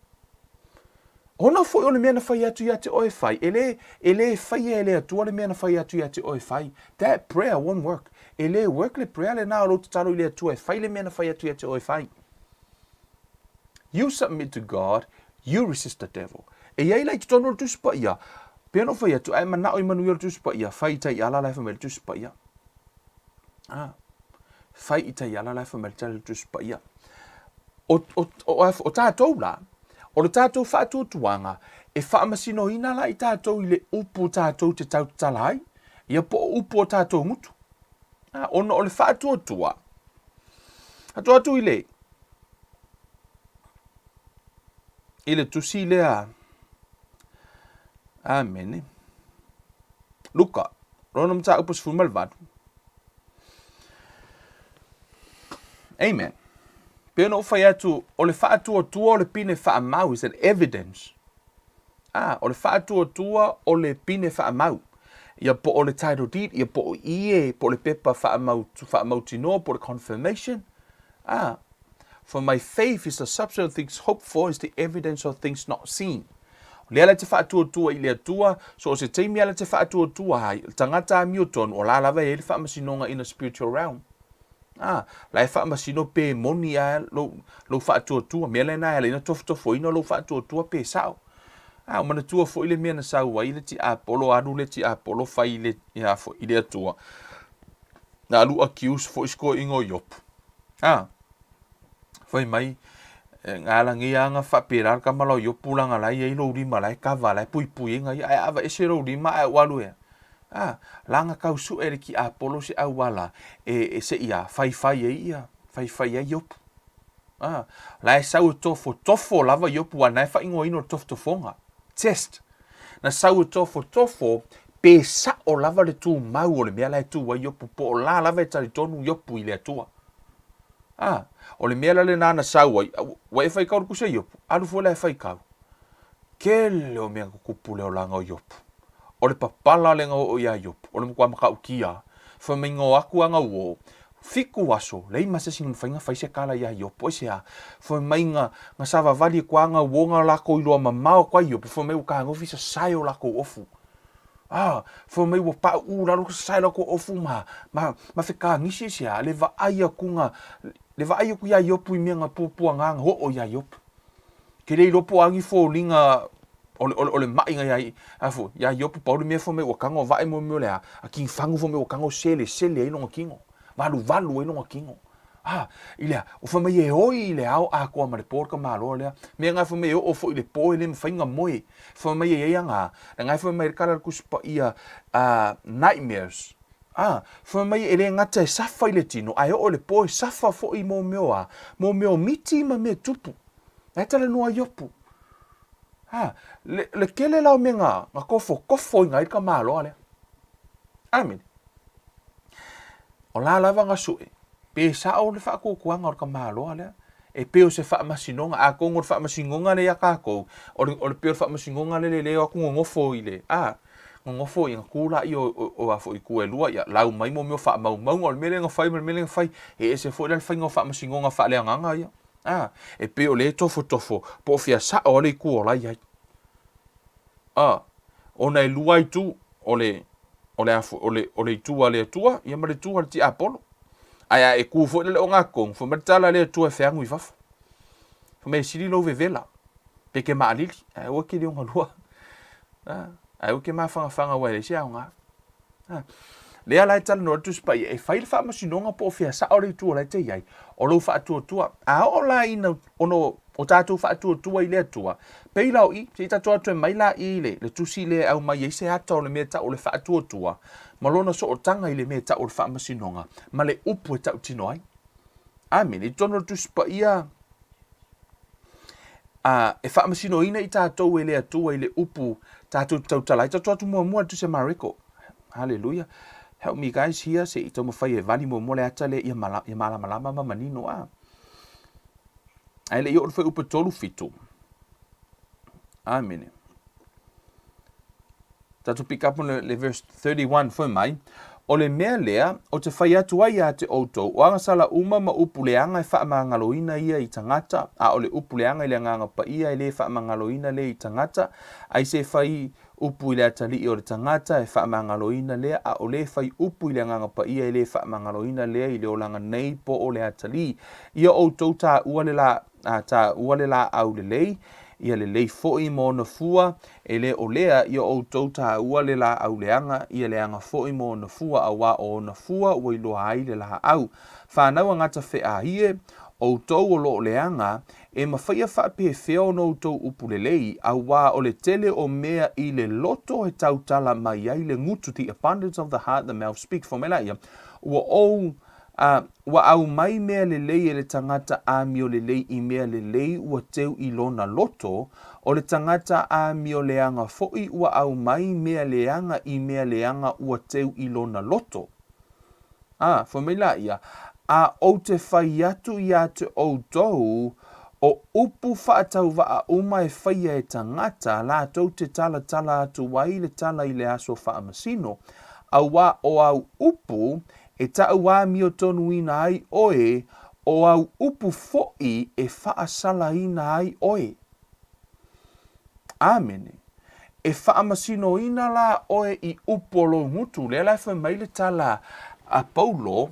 Ona foi o le mea na fai atu ia te oe fai, e le, e le faia e le Atua le mea na fai atu ia te oe fai. That prayer won't work. E le work le prayer lena o lou tatalo i le Atua e fai le mea na fai atu ia te oe fai. You submit to God, you resist the devil. E i ai la i totonu o le Tusi Paia, pei ona ou fai atu, a e manao i manuia o le Tusi Paia, fai i taiala la e fai mai le Tusi Paia. Ah, fai i taiala la e fai mai le Tusi Paia. O, o, o, o tātou la, o le tātou faatuatuaga, e faamasinoina la i tātou i le upu tātou te tautatala ai, ia po o upu o tātou ngutu. Ah, ona o le faatuatua, atu atu i le, i le tusi lea, Amene. Luka, lona mataupu 18. Amen. Pei ona ou fai atu, o le faatuatua o le pine faamau is an evidence. Ah, o le faatuatua o le pine faamau. Ia po o le title deed, ia po o ie, po o le pepa faamau, faamautinoa, po o le confirmation. Ah, for my faith is the substance of things hoped for, is the evidence of things not seen. O lea la te faatuatua i le Atua, so o se taimi ala te faatuatua ai, le tagata amiotonu, o la lava e ai le faamasinoga in a spiritual realm. Ah, la e faamasino pe moni a lou, lou faatuatua, mea lena e ala ina tofotofoina lou faatuatua pe sao. Ah, o manatua foi le mea na sau ai le tiapolo, alu le tiapolo fai le, ia, foi, i le Atua. Na alu accuse foi si toeaina o Iopu. A, fai mai, e, nga la ngi anga faapela le tama la o Iopu laga la e i ai lou lima la e kava la e puipui ai nga ia, ae aveese lou lima ae ou alu ea. A, laga tau sue le tiapolo se auala e, e se i a faifai ai ia, faifai ai Iopu. A, la e sau e tofotofo lava Iopu, a na e faaigoaina o le tofotofoga. Test. Na sau e tofotofo pe sa'o lava le tumau o le mea la e tu ai Iopu, po o la lava e talitonu Iopu i le Atua. A, o le mea la lena na sau ai, ua e faitau i le tusi a Iopu, alu foi la e faitau. Tele o mea na tutupu le olaga o Iopu. O le papala lea na oo iā Iopu, o le matua matautia. Fai mai na o atu ana uō, fitu aso, leai ma se isi na mafai ona fai se tala iā Iopu. Aisea? Fai mai na, na savavali atu lava ana uō na latou iloa mamao atu ai Iopu, fai mai ua fetagofi sasae o latou ofu. A, fai mai ua pauu i lalo sasae o latou ofu ma, ma, ma fetagisi aisea? Le vaai atu na, le vaai atu iā Iopu i mea na puapuaga na oo iā Iopu. Ke le iloa po o a ni foliga o le, o le, o le maʻi na iā, a foi, iā Iopu pau le mea fai mai ua tago vae mo mea o le a, a kinifagu fai mai ua tago selesele ai lona kino, valuvalu ai lona kino. A, i le a, o fai mai e oi i le ao atoa ma le po le tamaloa lea. Mea na fai mai e oo foi i le po e le mafai ona moe. Fai mai e i ai aga, na fai mai le tala a le Tusi Paia, nightmares. A, fai mai e le gata e safa i le tino, ae oo i le po e safa foi i mo mea o a, mo mea o miti ma mea tupu. Na e talanoa Iopu. A, le, le tele la o mea na, na tofotofoina ai le tamaloa lea. Amene. O la lava na sue, pe sao le faatuatuaga o le tamaloa lea, e pei o se faamasinoga, atonu o le faamasinoga lea ia tatou, o le, o le pei o le faamasinoga lea le o atu nonofo i le, a, nonofo ia, tu laia o, o, o a foi itu e lua, ia lau mai mo mea o faamaumauga, o le mea lea na fai ma le mea lea na fai, e ese foi la le faiga o faamasinoga faaleagaga ia. A, e pei o lea e tofotofo, po o fea sao a le itu o la i ai. A, ona e lua itu, o le, o le, o le, o le itu a le Atua, ia ma le itu a le tiapolo. Ae a e ku foi le ogatotonu, fai mai le tala a le Atua e feagu i fafo. Fai mai e sili lou vevela, pe ke maalili, ae aua ke liogalua. A, ae aua ke mafanafana aua e leai se aoga. A, lea la e talanoa le Tusi Paia, e fai le faamasinoga po o fea sao le itu o la e te i ai, o lou faatuatua. A oo la ina ono o tatou faatuatua i le Atua, pei la o i, se i tatou atu e mai la i le, le tusi lea e aumai ai se ata o le mea e tau o le faatuatua, ma lona sootaga i le mea e tau o le faamasinoga, ma le upu e tautino ai. Amene. I totonu o le Tusi Paia, a, e faamasinoina i tatou e le Atua i le upu tatou te tautala ai. Tatou atu muamua le Tusi a Mareko. Haleluia. Help me guys here, se i taumafai e vali muamua le ata lea ia, mala, ia malamalama ma manino. A. Ae le i oo le fuaiupu e 37. Amene. Tatou pick up le, le verse 31 fai mai, O le mea lea, o te fai atu ai ia te outou, o agasala uma ma upu leaga e faamagaloina ia i tagata, a o le upu leaga i le Agaga Paia e le faamagaloina lea i tagata, ai se fai upu i le atalii o le tagata e faamagaloina lea, a o le fai upu i le Agaga Paia e le faamagaloina lea i le olaga nei po o le atalii. Ia outou taua le la, a taua le laau lelei, ia lelei foi ma ona fua, E le o lea, ia outou taua le laau leaga, ia leaga foi ma ona fua, auā o ona fua ua iloa ai le laau. Whānau a ngata wheaie, outou o loo leaga, e mawhaia whaapefea ona outou upu lelei, auā o le tele o mea i le loto e tautala mai ai le gutu, the abundance of the heart the mouth speaks. Fai mai laia, ua ou A ua aumai mea lelei e le tagata amio lelei i mea lelei ua teu i lona loto, o le tagata amio leaga foi ua aumai mea leaga i mea leaga ua teu i lona loto. A, fai mai laia, A ou te fai atu iā te outou, o upu faatauvaa uma e faia e tagata, latou te talatala atu ai le tala i le aso faamasino, auā o au upu E taʻuāmiotonuina ai ʻoe, ʻo au upu foʻi e faasalaina ai ʻoe. ʻĀmene. E faamasinoina lā ʻoe i upu o lou gutu. Lea la e fai mai le tala a Paulo,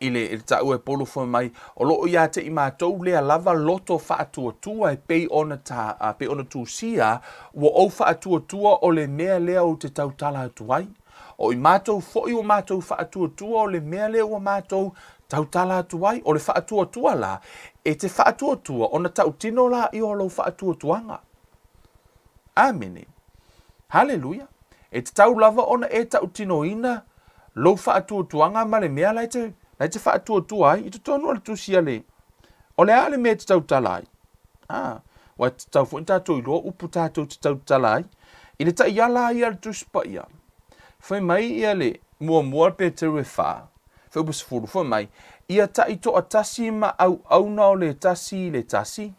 i le, i le taua e Paulo fai mai, o loo iā te i matou lea lava loto faatuatua e pei ona ta, a, pei ona tusia, ua ou faatuatua o le mea lea ou te tautala atu ai. O i matou foi ua matou faatuatua o le mea lea ua matou tautala atu ai. O le faatuatua la, e te faatuatua ona tautino laia o lou faatuatuaga. Amene. Haleluia. E tatau lava ona e tautinoina lou faatuatuaga ma le mea la e te, la e te faatuatua ai i totonu o le tusi a le, o le a le mea e te tautala ai? Ah, Ua tatau foi ona tatou iloa upu tatou te tautala ai. I le taiala ia a le Tusi Paia, fai mai ia le muamua le Peteru e fa, fuaiupu 10, fai mai, Ia taitoatasi ma auauna o le tasi i le tasi.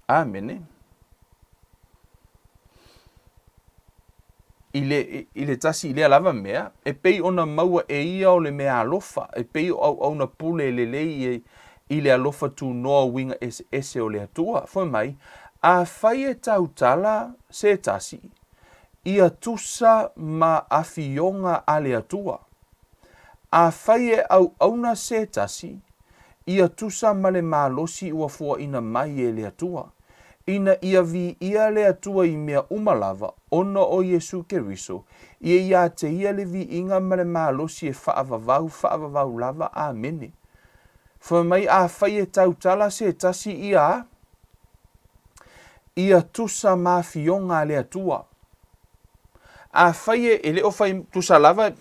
Amene. I le, i le tasi i lea lava mea, e pei ona maua e ia o le mea alofa, e pei o auauna pule lelei i, i le alofa tunoa uiga eseese o le Atua. Fai mai, afai e tautala se tasi, ia tusa ma afioga a le Atua. Afai e auauna se tasi, ia tusa ma le malosi ua fuaina mai e le Atua, ina ia viia le Atua i mea uma lava, ona o Iesu Keriso, ia iā te ia le viiga ma le malosi e faavavau faavavau lava. Amene. Fai mai, afai e tautala se tasi ia, ia tusa ma afioga a le Atua. Afai e, e le o fai, tusa lava,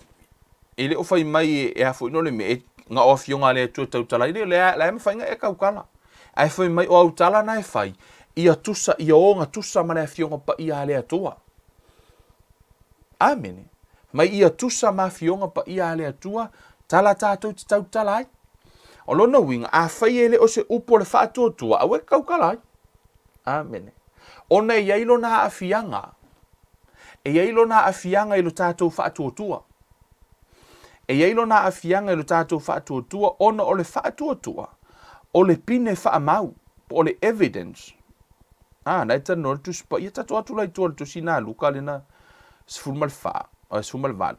e le o fai mai e, e a foi no le mea, e, na o afioga a le Atua e tautala ai, le, le, la e mafai na e tautala. Ae fai mai o au tala na e fai, ia tusa, ia o na tusa ma le afioga paia a le Atua. Amene. Mai ia tusa ma afioga paia a le Atua, tala tatou te tautala ai. O lona uiga, afai e le o se upu o le faatuatua, aua e te tautala ai. Amene. Ona e i ai lona aafiaga. E i ai lona aafiaga i lo tatou faatuatua. E i ai lona aafiaga i lo tatou faatuatua ona o le faatuatua, o le pine faamau, po o le evidence. A, na e talanoa le Tusi Paia, tatou atu la i tua i le Tusi na Luka lena 14, 18.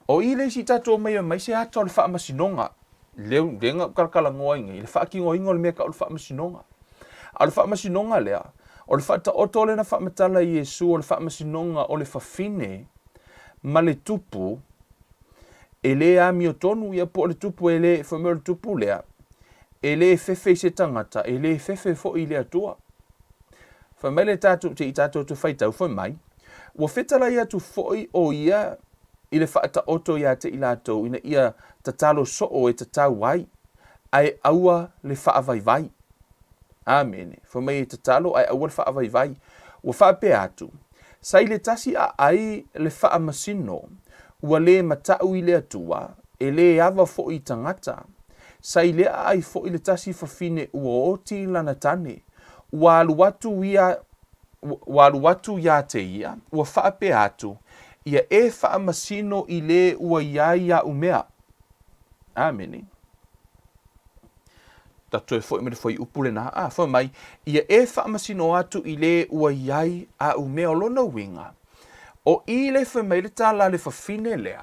O i le isi tatou omai e aumai se ata o le faamasinoga, lea, lea na ou talatalanoa ai nei, le faatinoina o le mea e tau o le faamasinoga. A o le faamasinoga lea, o le faataoto lea na faamatala e Iesu o le faamasinoga o le fafine ma le tupu e le amiotonu, ia po o le tupu e le, fai mai o le tupu lea, e le fefe i se tagata, e le fefe foi i le Atua. Fai mai le tatou, se i tatou toe faitau, fai mai, Ua fetalai atu foi ʻo ia i le faataoto iā te i latou ina ia tatalo soo e tatau ai, ae aua le faavaivai. Amene. Fai mai e tatalo ae aua le faavaivai. Ua faapea atu, Sa i le tasi aai le faamasino, ua le mataʻu i le Atua, e le ava foi i tagata. Sa i le aai foi le tasi fafine ua oti lana tane, ua alu atu ia ua alu atu iā te ia, ua faapea atu, Ia e faamasino i le ua i ai aʻu mea. Amene. Ta toe foi ma le fuaiupu lena, a, fai mai, Ia e faamasino atu i le ua i ai aʻu mea. O lona uiga, o i le fai mai le tala a le fafine lea,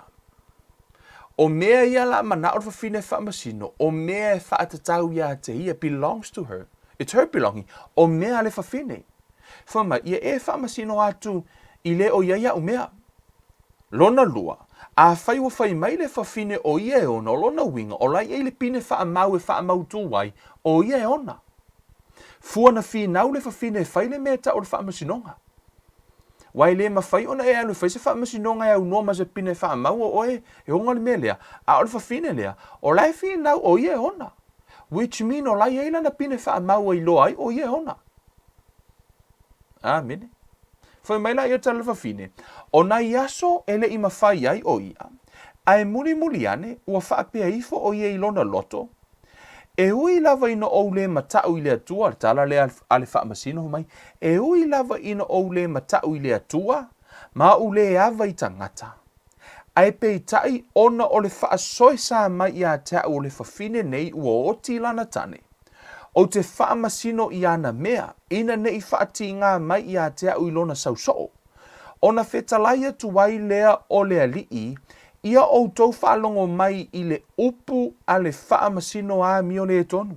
o mea ia la manaʻo le fafine e faamasino, o mea e faatatau iā te ia, belongs to her. It's her belonging, o mea a le fafine. Fai mai, ia e faamasino atu i le o i ai aʻu mea. Lona lua, afai ua fai mai le fafine o ia e ona, o lona uiga, o la e i ai le pine faamau e faamautū ai, o ia e ona. Fua na finau le fafine e fai le mea e tau o le faamasinoga. Aua e le mafai ona e alu e fai se faamasinoga e aunoa ma se pine faamau o oe e ona le mea lea, a o le fafine lea, o la e finau o ia e ona. Which mean o la e i ai lana pine faamau e iloa ai o ia e ona. Amene. Fai mai la ia tala le fafine, o nai aso e le i mafai ai o ia, ae mulimuli ane ua faapea ifo o ia i lona loto, E ui lava ina ou le mataʻu i le Atua, le tala lea a le faamasino mai, e ui lava ina ou le mataʻu i le Atua, ma ou le ava i tagata. Ae peitai ona o le faasoesa mai ia te au o le fafine nei ua oti lana tane, ou te faamasino i ana mea, ina ne i faatīgā mai ia te au i lona sausoo. Ona fetalai atu ai lea o le Alii, Ia outou faalogo mai i le upu a le faamasino amio le tonu.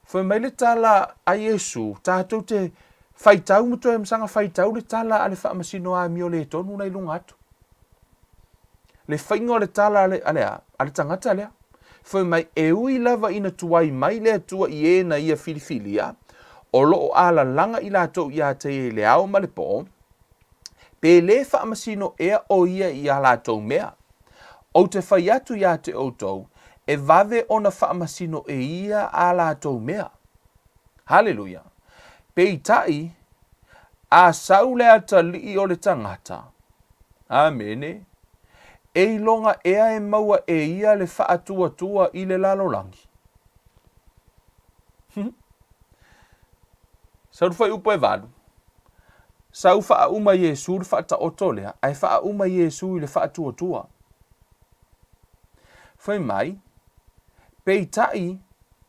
Fai mai le tala a Iesu, tatou te faitau ma toe masaga faitau le tala a le faamasino amio le tonu la i luga atu. Le faiga o le tala a le, a le a? A le tagata lea. Fai mai, e ui lava ina tuai mai le Atua i e na ia filifilia, o lo o alalaga i latou iā te ia i le ao ma le po, pe le faamasino ea o ia i a latou mea. Ou te fai atu iā te outou, e vave ona faamasino e ia a latou mea. Haleluia! Peitai, a sau le atalii o le tagata, Amene, e iloga ea e maua e ia le faatuatua i le lalolagi. Sau le fuaiupu e valu. Sau faauma Iesu le faataoto lea, ae faauma Iesu i le faatuatua. Fai mai, Peitai,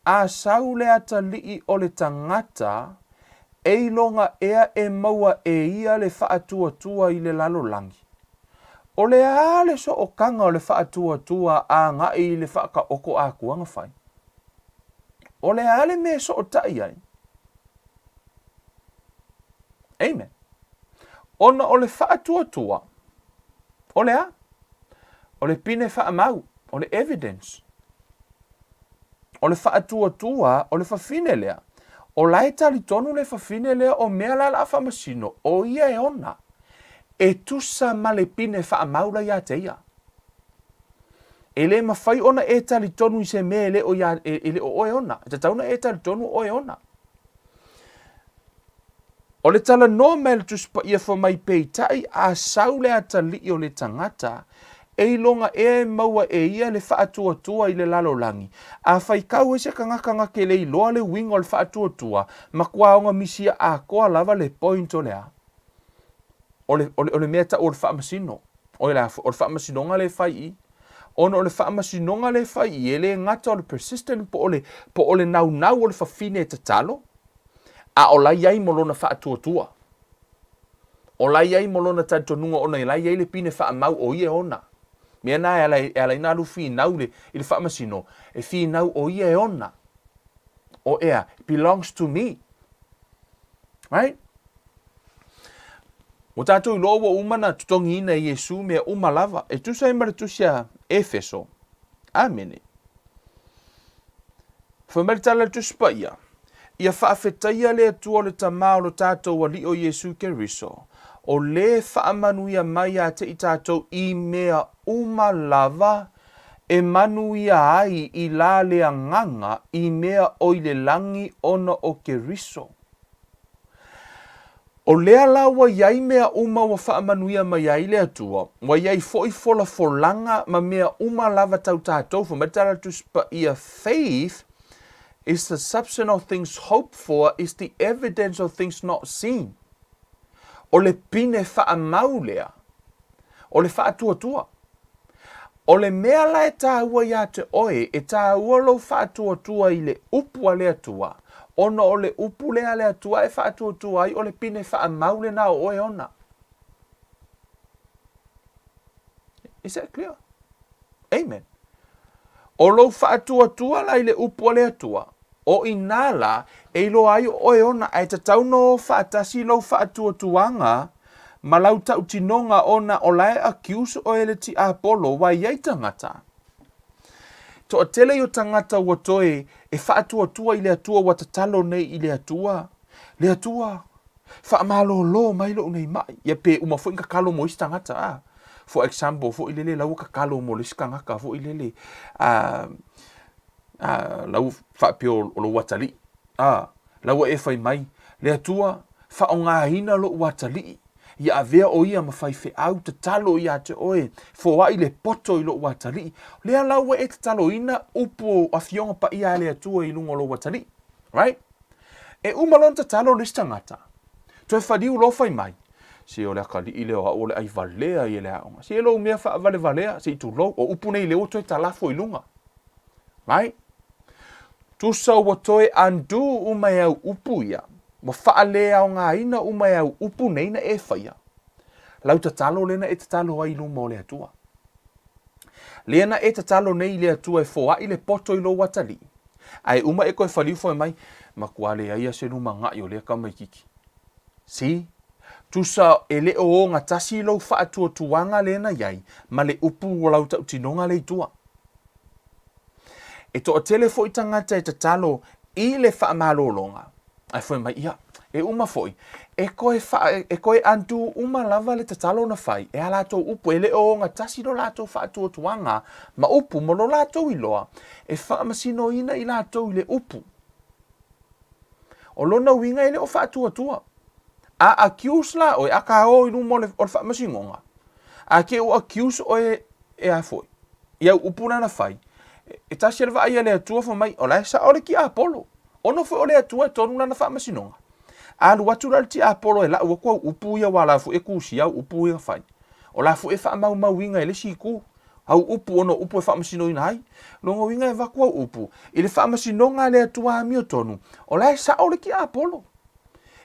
a sau le atalii o le tagata, e iloga ea e maua e ia le faatuatua i le lalolagi. O le a le sootaga o le faatuatua agai i le faataoto akua na fai? O le a le mea e sootai ai? Amen. Ona o le faatuatua, o le a? O le pine faamau, o le evidence. O le faatuatua, o le fafine lea. O la e talitonu le fafine lea o mea la la faamasino, o ia e ona. E tusa ma le pine faamau la ia te ia. E le mafai ona e talitonu i se mea e le o, ia, e, e le o oe ona. E tatau ona e talitonu o oe ona. O le talanoa mai a le Tusi Paia fai mai, Peitai a sau le atalii o le tagata, e iloga ea e maua e ia le faatuatua i le lalolagi? A faitau ai se tagata na te le iloa le uiga o le faatuatua, matua ona misia atoa lava le point o le a? O le, o le, o le mea e tau o le faamasino. O le, o le faamasinoga lea e fai i i. Ona o le faamasinoga lea e fai i i, e le gata o le persistent po o le, po o le naunau o le fafine e tatalo, a o la i ai mo lona faatuatua. O la i ai mo lona talitonuga ona la i ai le pine faamau o ia e ona. Mea na e ala, e ala ai na alu finau le, i le faamasino, e finau o ia e ona. O ea, it belongs to me. Right? Ua tātou iloa ua uma na totogiina e Iesu mea uma lava, e tusa ai ma le tusi a Efeso. Amene. Fai mai le tala a le Tusi Paia, Ia faafetaia le Atua o le Tama o lo tātou Alii o Iesu Keriso, o le faamanuia mai ia te i tātou i mea uma lava e manuia ai i la le agaga i mea o i le lagi ona o Keriso. O lea la ua i ai mea uma ua faamanuia mai ai le Atua, ua i ai foi folafolaga ma mea uma lava tau tatou, fai mai le tala a le Tusi Paia, Faith is the substance of things hoped for, is the evidence of things not seen. O le pine faamau lea, o le faatuatua. O le mea la e tāua iā te oe, e tāua lou faatuatua i le upu a le Atua, ona o le upu lea a le Atua e faatuatua ai o le pine faamau lena o oe ona. Is that clear? Amen. O lou faatuatua la i le upu a le Atua, O inā lā, e iloa ai o oe ona, ae tatau nō faatasi lou faatuatuaga ma lau tautinoga ona o la e accuse oe e le tiapolo ua i ai tagata. Toatele i o tagata ua toe e faatuatua i le Atua ua tatalo nei i le Atua, Le Atua, faamalōlō mai loʻu nei maʻi. Ia pe uma foi na tatalo mo isi tagata, a. For example foi lele, la ua tatalo mo le isi tagata foi lele, a, A, la ua faapea o lou atalii. A, la ua e fai mai, Le Atua, faaaogaina loʻu atalii, ia avea ʻo ia ma faifeau, tatalo ia te oe, foai le poto i loʻu atalii. Lea la ua e tataloina upu o Afioga Paia a le Atua i luga o lou atalii. Right? E uma loa ona tatalo le isi tagata, toe faliu loa fai mai, Se o le atalii lea o au o le ʻai valea ia i le aoga. Se lou mea faavalevalea, se i tulou, o upu nei lea ua toe talafo i luga. Right? Tusa ua toe undo uma e au upu ia, ua faaleaogaina uma e au upu nei na e faia, lau tatalo lea na e tatalo ai i luma o le Atua. Lea na e tatalo nei i le Atua e foai le poto i lou atalii, ae uma e toe faliu fai mai, matua leai a se lumanai o lea tamaititi. See? Tusa e le o ogatasi lou faatuatuaga lea na i ai ma le upu o lau tautinoga lea i tua. E toatele foi tagata e tatalo i le faamalologa, ae fai mai, ia, e uma foi, e toe, faa, e toe undo uma lava le tatalo na fai e a latou upu, e le o ogatasi lo latou faatuatuaga ma upu ma lo latou iloa e faamasinoina i latou i le upu. O lona uiga e le o faatuatua. A accuse la oe, a ka o i luma o le, o le faamasinoga, a te i ua accuse oe e a foi, i au upu na na fai, e tasi le vaai a le Atua fai mai, o la e sao le tiapolo. Ono foi o le Atua e tonu lana faamasinoga. A alu atu la le tiapolo e lau atu au upu ia aua o la foi e kusia au upu ia na fai. O la foi e faamaumauina e le isi itu au upu ona o upu e faamasinoina ai. Lona uiga e avatu au upu i le faamasinoga a le Atua amiotonu, o la e sao le tiapolo.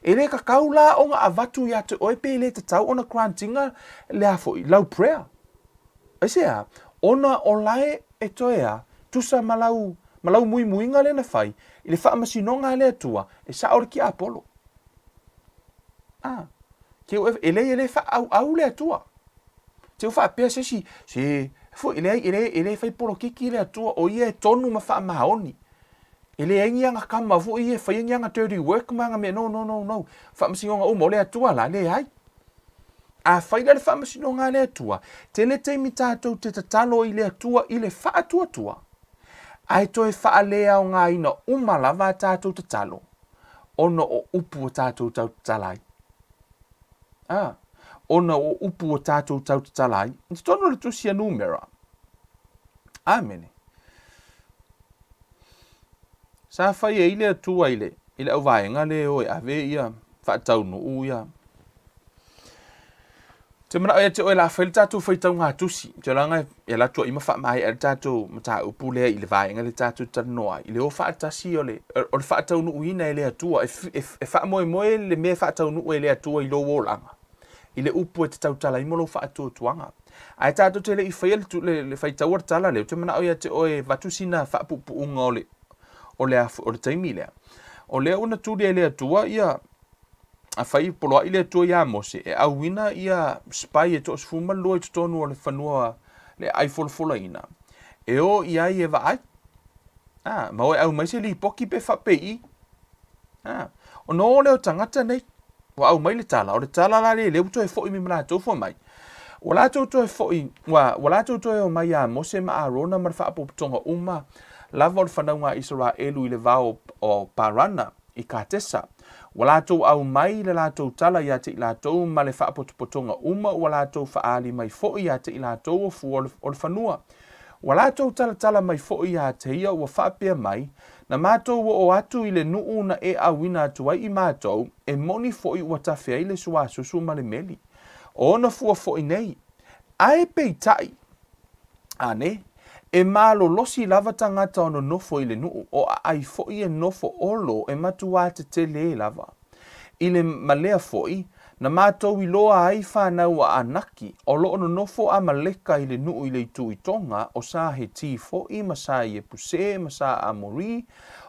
E le tatau la ona avatu ia te oe pe le tatau ona grant ina le a foi, lau prayer. Aisea? Ona o la e toe a, tusa ma lau, ma lau muimuiga lea na fai, i le faamasinoga a le Atua, e sao le tiapolo. A, te u e leai e le faaauau le Atua. Te u faapea se isi, se, foi, e leai, e le, e le fai polokiki le Atua, o ia e tonu ma faamaoni. E leai ni ana kama foi ia e faia ni ana dirty work ma ana mea, no, no, no, no. Faamasinoga uma o le Atua la, leai. Afai la le faamasinoga a le Atua, tele taimi tatou te tatalo i le Atua i le faatuatua, ae toe faaleaogaina uma lava a tatou tatalo ona o upu ua tatou tau tatala ai. A, ona o upu ua tatou tau tatala ai. I totonu o le tusi a Numera. Amene. Sa fai ai le Atua i le, i le auvaega le o e ave ia faataunuu ia. Te manao ia te oe la fai le tatou faitauga tusi. Te langa e la tua ima faamaea le tatou mataupu lea i le vaega le tatou talanoa ai. I le o faatasi o le, o le faataunuuina e le Atua, e, e, e faamoemoe le mea e faataunuu e le Atua i lou olaga. I le upu e te tautala ai mo lou faatuatuaga. Ae tatou te le i faia le, le, le faitaua le tala lea, ou te manao ia te oe e avatu sina faapuupuuga o le, o le, o le taimi lea. O lea ua na tuli e le Atua ia, a fai poloai le Atua iā Mose, e auina ia spy e 12 i totonu o le fanua le ai folafolaina, e o i ai e vaai. Ah, ma o e au mai se lipoki pe faapei. Ah, ona o lea o tagata nei, Ua aumai le tala, o le tala la lea lea ua toe foi mai ma latou fai mai. Ua latou toe foi, ua, ua latou toe omai iā Mose ma Arona ma le faapotopotoga uma lava o le fanauga a Isaraelu i le vao o Parana i Katesa. Ua latou aumai le latou tala ia te i latou ma le faapotopotoga uma ua latou faaali mai foi ia te i latou o fua o le fanua. Ua latou talatala mai foi ia te ia ua faapea mai, Na matou oo atu i le nuu na e auina atu ai i matou, e moni foi ua tafe ai le suasusu ma le meli. O ona fua foi nei. Ae peitai, ane, e malolosi lava tagata o nonofo i le nuu, o aai foi e nofo olo e matuā tetele lava. I le malea foi, na matou iloa ai fanau a Anaki, o lo o nonofo Amaleka i le nuu i le itu i Tonga, o sa Heti foi ma sa Iepuse ma sa Amori,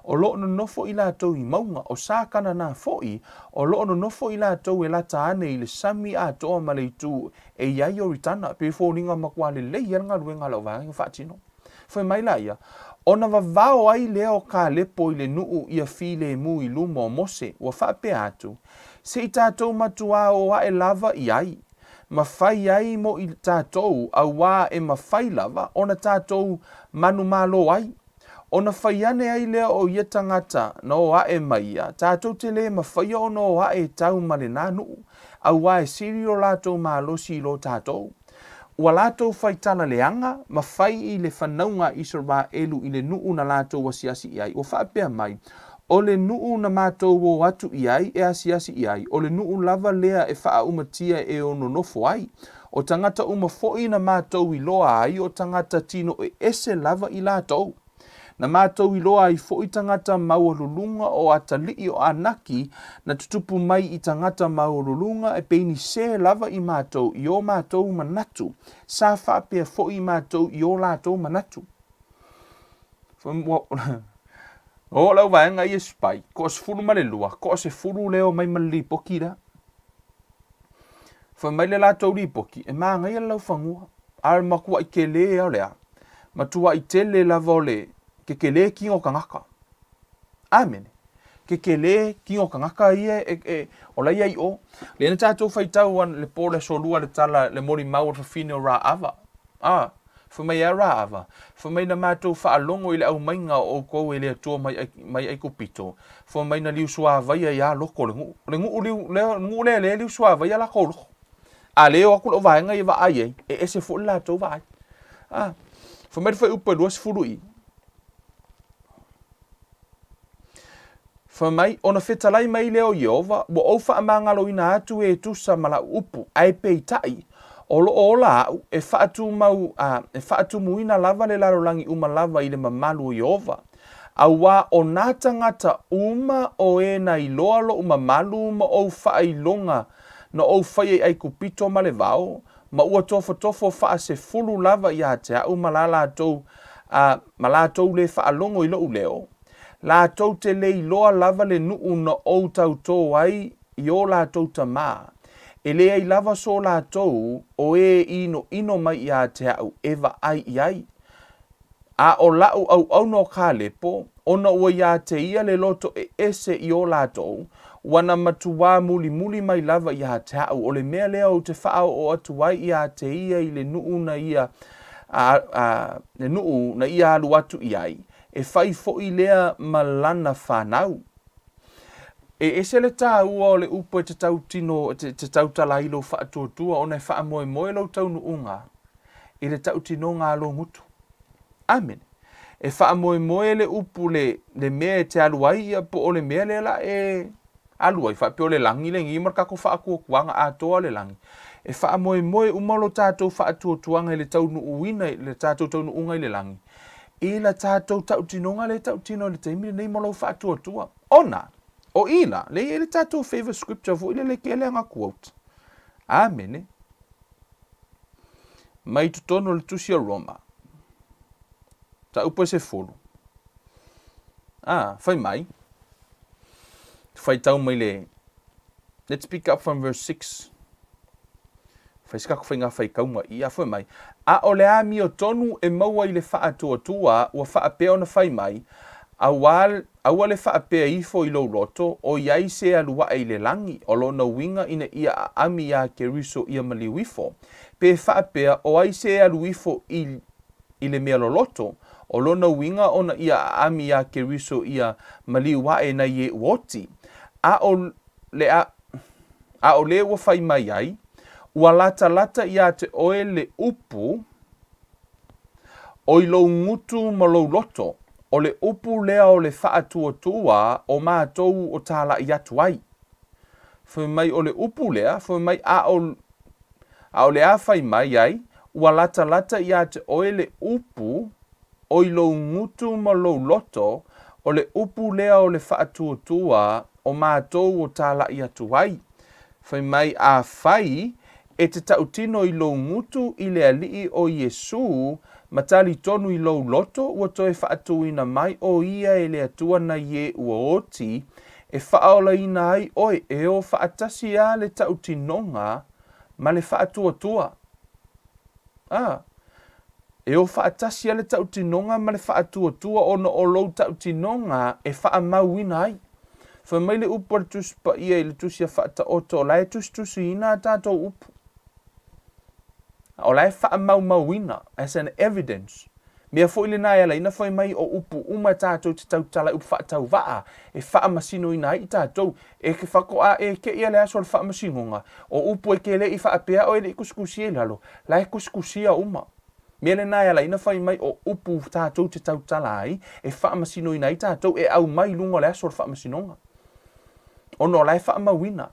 o lo o nonofo i latou i mauga, o sa Kanana foi, o lo o nonofo i latou e lata ane i le sami atoa ma le itu e i ai Ioritana. Pei e foliga matua lelei lava le galuega a lau vaega ua faatino. Fai mai la ia, Ona vavao ai lea o Kalepo i le nuu ia filemu i luma o Mose, ua faapea atu, Se i tatou matuā o ae lava i ai, ma fai ai mo i tatou, auā e mafai lava ona tatou manumalo ai. Ona fai ane ai lea o ia tagata na o ae mai ia, tatou te le mafaia ona o ae e tau ma lenā nuu, auā e sili lo latou malosi i lo tatou. Ua latou fai tala leaga ma fai i le fanauga a Isaraelu i le nuu na latou asiasi i ai, ua faapea mai, O le nuu na matou o atu i ai e asiasi i ai, o le nuu lava lea e faaumatia e o nonofo ai. O tagata uma foi na matou iloa ai o tagata tino ese lava i latou. Na matou iloa ai foi tagata maualuluga o atalii o Anaki na tutupu mai i tagata maualuluga e peinisē lava i matou i o matou manatu, sa faapea foi i matou i o latou manatu. Oo lau vaega ia spy, koa 12, koa 10 lea omai ma le lipoki lea. Fai mai le latou lipoki, e manaia le laufanua, a o le matuai tele lava o le a? Matuai tele lava o le kekelē kino o tagata. Amene. Kekelē kino o tagata ia e, e, o la ia i o. Lea na tatou faitau le po le aso lua le tala le molimau o le fafine o Raava. A, Fai mai e a Raava, Fai mai na matou faalogo i le aumaiga o outou e le Atua mai, mai Aikupito, fai mai na liusuavaia ia loko o le nuu. O le nuu liu, lea, nuu lea lea liusuavaia lakou loko. A lea e o atu lau vaega ia vaai ai, e ese foi le latou vaai. Ah, fai mai le fuaiupu e 20 i. Fai mai, ona fetalai mai lea o Ieova, ua ou faamagaloina atu e tusa ma lau upu, ae peitai, o lo o ola au, e faatumau, a, e faatumuina lava le lalolagi uma lava i le mamalu o Ieova. Auā o nā tagata uma o e na iloa loʻu mamalu ma ou faailoga na ou faia i ʻAikupito ma le wao, ma ua tofotofo faasefulu lava iā te aʻu ma la latou, a, ma latou lē faalogo i loʻu leo, latou te le iloa lava le nuʻu na ou tautō ai i ō latou tamā, e leai lava so latou o e ʻinoʻino mai iā te aʻu e vaai i ai. A ʻo laʻu ʻauʻauna o Kalepo, ona ua iā te ia le loto ʻeʻese i o lātou, ua na matuā mulimuli mai lava iā te aʻu, o le mea lea ou te faaoo atu ai iā te ia i le nuʻu na ia, a, a, le nuʻu na ia alu atu i ai, e fai foʻi lea ma lana whanau. E ese le tāua o le upu e te tautino, te, te tautala ai lou faatuatua ona e faamoemoe lou taunuuga i le tautinoga a lou gutu. Amene. E faamoemoe le upu le, le mea e te alu ai ia po o le mea lea la e alu ai, faapea o le lagi lenei ma le tatou faatuatuaga atoa le lagi. E faamoemoe uma lo tatou faatuatuaga i le taunuuina, i le tatou taunuuga i le lagi, i la tatou tautinoga lea e tautino i le taimi lenei ma lou faatuatua. Ona, o i la, lea e i ai le tatou favor scripture foi lele tele ana quote. Amene. Mai totonu o le tusi o Roma. Mataupu e 10. Ah, fai mai. Faitau mai le Let's pick up from verse 6. Fai se tatou faiga faitauga i a fai mai. A o le amiotonu e maua i le faatuatua ua faapea ona fai mai, aua, aua le faapea ifo i lou loto, o i ai se alu aʻe i le lagi, o lona uiga ina ia aami iā Keriso ia maliu ifo. Pe faapea, o ai se alu ifo i, i le mea loloto, o lona uiga ona ia aami iā Keriso ia maliu aʻe nai e ua oti. A o le a, a o le ua fai mai ai, ua latalata iā te oe le upu, o i lou gutu ma lou loto, o le upu lea o le faatuatua o matou o tālaʻi atu ai. Fai mai o le upu lea, fai mai a o, a o le a fai mai ai, ua latalata iā te oe le upu, o i lou gutu ma lou loto, o le upu lea o le faatuatua o matou o tālaʻi atu ai. Fai mai, Afai e te tautino i lou gutu i le Alii o Iesū, ma talitonu i lou loto ua toe faatuina mai o ia e le Atua nai e ua oti, e faaolaina ai oe e o faatasi a le tautinoga ma le faatuatua. A. E o faatasi a le tautinoga ma le faatuatua ona o lou tautinoga e faamauina ai. Fai mai le upu a le Tusi Paia i le Tusi a Faataoto, o la e tusitusiina a tatou upu. O la e faamaumauina as an evidence. Mea foi lena e ala ai ona fai mai o upu uma tatou te tautala i upu faatauvaa e faamasinoina ai i tatou. E ke faatoa e keia le aso o le faamasinoga, o upu e ke le i faapea oe e le i kusikusia i lalo, la e kusikusia uma. Mea lena e ala ai ona fai mai o upu tatou te tautala ai e faamasinoina ai tatou e aumai i luga o le aso o le faamasinoga. Ona o la e faamauina.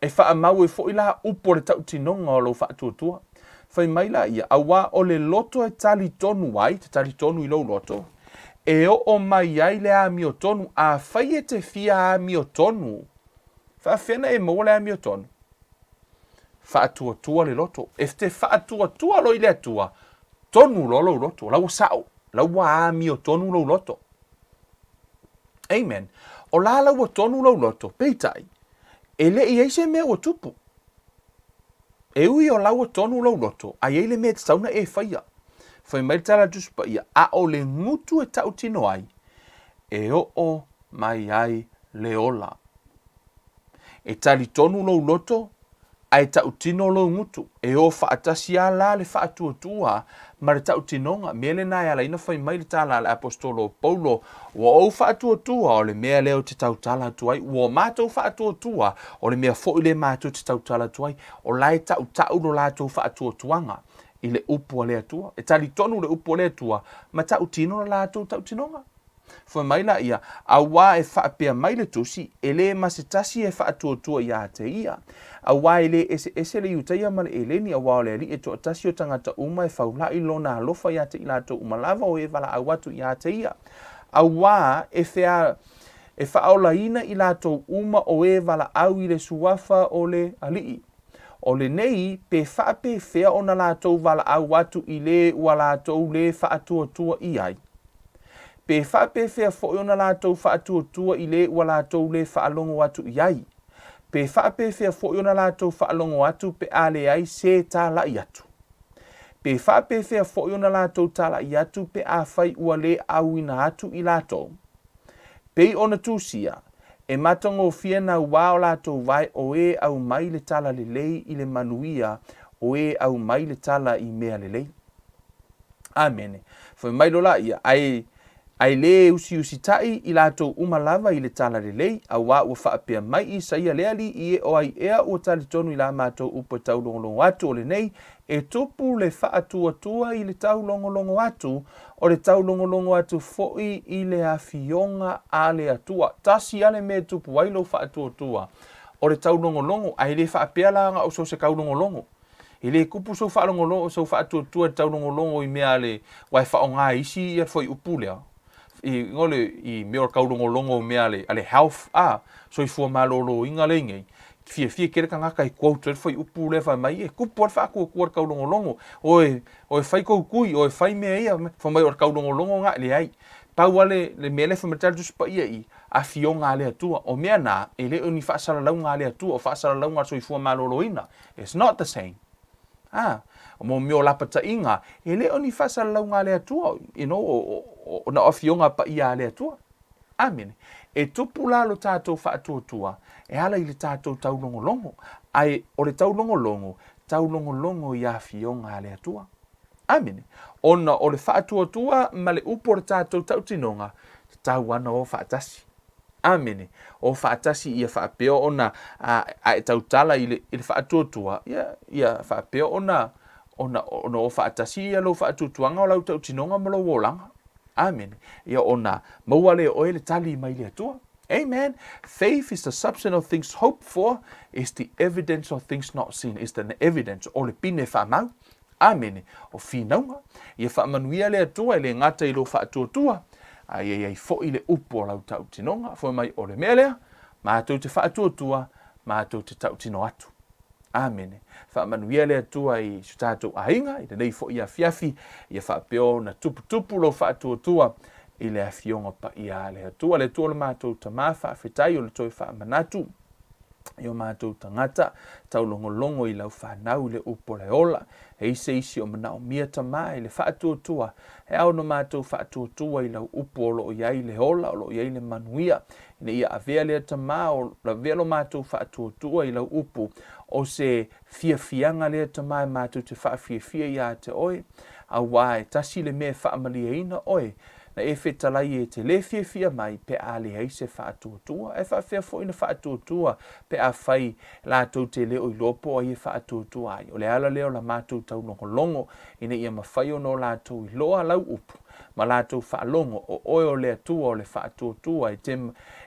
E faamau ai foi la upu o le tautinoga o lou faatuatua. Fai mai la ia, auā o le loto e talitonu ai, te talitonu i lou loto, e oo mai ai le amiotonu, afai e te fia amiotonu, faafefea na e maua le amiotonu? Faatuatua le loto. E te faatuatua loa i le Atua, tonu loa lou loto, la ua sao, la ua amiotonu lou loto. Amen. O la la ua tonu lou loto, peitai, e le i ai se mea ua tupu. E ui o la ua tonu lou loto, a i ai le mea e tatau ona e faia. Fai mai le tala a le Tusi Paia, a o le gutu e tautino ai, e oo mai ai le ola. E talitonu lou loto, Ae tautino lou gutu, e o faatasi a la le faatuatua ma le tautinoga. Mea lena e ala ai ona fai mai le tala a le Aposetolo o Paulo, Ua ou faatuatua o le mea lea ou te tautala atu ai, ua matou faatuatua o le mea foi lea matou te tautala atu ai. O la e tautau lo latou faatuatuaga i le upu a le Atua. E talitonu le upu a le Atua ma tautino le latou tautinoga. Fai mai laia, Auā e faapea mai le Tusi, e lē ma se tasi e faatuatua iā te ia. Auā e lē eseese le Iutaia ma le Eleni, auā o le Alii e toatasi o tagata uma e faulaʻi lona alofa iā te i latou uma lava o e valaau atu iā te ia. Auā e fea e faaolaina i latou uma o e valaau i le suafa o le Alii. O lenei, pe faapefea ona latou valaau atu i lē ua latou lē faatuatua i ai? Pe faapefea foi ona latou faatuatua i lē ua latou lē faalogo atu i ai? Pe faapefea foi ona latou faalogo atu pe a leai se talaʻi atu? Pe faapefea foi ona latou talaʻi atu pe afai ua lē auina atu i latou? Pei ona tusia, e matagofie nauā o latou vae o e aumai le tala lelei i le manuia o e aumai le tala i mea lelei. Amene. Fai mai loa laia, ae, ae lē usiusitaʻi i latou uma lava i le tala lelei, auā ua faapea mai Isaia le alii e, o ai ea ua talitonu i la matou upu e taulogologo atu o lenei, e tupu le faatuatua i le taulogologo atu, o le taulogologo atu foi i le afioga a le Atua. Tasi lava le mea e tupu ai lou faatuatua, o le taulogologo, ae le faapea la na o so o se taulogologo. E le kupu sou faalogologo, sou faatuatua i le taulogologo i mea a le, aua e faaaoga e isi ia le fuaiupu lea, i, o le, i mea o le taulogologo i mea a le, a le health, a, soifua maloloina lea i nei, fiafia tele tagata e quote ai le fuaiupu lea fai mai, e kupu lava le faatuatua i le taulogologo, oe, oe fai tou tui, oe fai mea ia, fai mai o le taulogologo lena, leai. Pau lava le, le mea lea e fai mai le Tala Tusi Paia i, afioga a le Atua. O mea na, e le o ni faasalalauga a le Atua, o faasalalauga a le soifua maloloina. It's not the same. Ah, mo mea o lapataiga, e le o ni faasalalauga a le Atua, you know, o, o, o, na o afioga paia a le Atua. Amene. E tupu la lo tatou faatuatua e ala i le tatou taulogologo, ae o le taulogologo, taulogologo i afioga a le Atua. Amene. Ona o le faatuatua ma le upu o le tatou tautinoga, tatau ana o faatasi. Amene. O faatasi ia faapea ona a, a e tautala i le, i le faatuatua, ia, ia faapea ona, ona, ona o faatasi ia lou faatuatuaga o lau tautinoga ma lou olaga. Amene. Ia ona maua lea e oe le tali mai le Atua. Amen. Faith is the substance of things hoped for, is the evidence of things not seen. Is the evidence o le pine faamau. Amene. O finauga. Ia faamanuia le Atua e le gata i lou faatuatua, a ia i ai foi le upu o lau tautinoga. Fai mai, o le mea lea, matou te faatuatua, matou te tautino atu. Amene. Faamanuia le Atua i so tatou aiga, i lenei foi afiafi, ia faapea ona tuputupu lou faatuatua i le afioga paia a le Atua. Le Atua o le matou Tama, faafetai o le toe faamanatu i o matou tagata, taulogologo i lau fanau i le upu o le ola. E i se isi o manaomia Tama i le faatuatua, e ao ona matou faatuatua i lau upu o lo o i ai le ola, o lo o i ai le manuia, ina ia avea lea Tama o avea lo matou faatuatua i lau upu, o se fiafiaga lea Tama e matou te faafiafia iā te oe, auā e tasi le mea e faamalieina oe, Na e fetalai e te lē fiafia mai pe a leai se faatuatua. E faapefea foi na faatuatua pe afai latou te le o iloa po o ai e faatuatua ai. O le ala lea o la matou taulogologo ina ia mafai ona o latou iloa lau upu ma latou faalogo o oe o le Atua o le faatuatua e te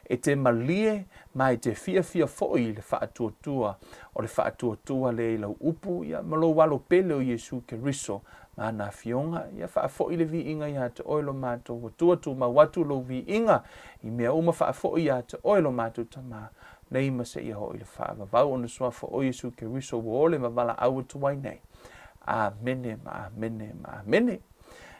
e te malie ma e te fiafia foi i le faatuatua o le faatuatua lea i lau upu ia ma lou alo pele o Iesu Keriso ma ana afioga, ia faafoi le viiga iā te oe lo matou Atua, tumau atu lou viiga i mea uma faafoi iā te oe lo matou Tama, nei ma seia hoi le faavavau ona suafa o Iesu Keriso ua ole ma valaau atu ai nei. Amene ma amene ma amene.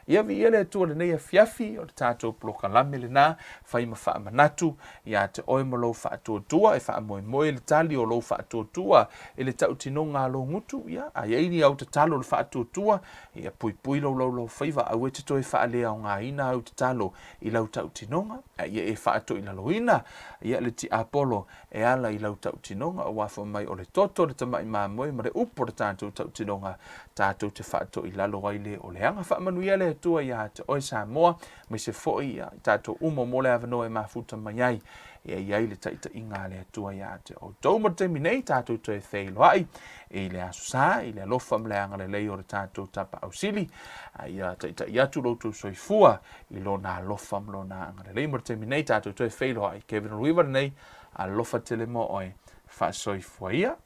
Ia viia le Atua i lenei afiafi, o le tatou polokalame lena, fai ma faamanatu ia te oe ma lou faatuatua, e faamoemoe le tali o lou faatuatua i le tautinoga a lou gutu, ia, a i ai ni au tatalo i le faatuatua, ia puipui lou laulaufaiva, aua e te toe faaleaogaina au tatalo i lau tautinoga, a ia e faatoilaloina ia le tiapolo e ala i lau tautinoga, aua fai mai o le toto o le tamai mamoe ma le upu o le tatou tautinoga tatou te faatoilalo ai le o le aga. Faamanuia le Atua ia te oe Samoa, aemaise foi ia i tatou uma mo le avanoa e mafuta mai ai e i ai le taitaiga a le Atua ia te outou. Mo le taimi nei, tatou toe feiloai i le Aso Sa, i le alofa ma le agalelei o le tatou Tapaau Sili, a ia taitai atu lo outou soifua i lona alofa ma lona agalelei. Mo le taimi nei, tatou toe feiloai. Kevin Oluiva lenei, alofa tele mo oe, faasoifua ia.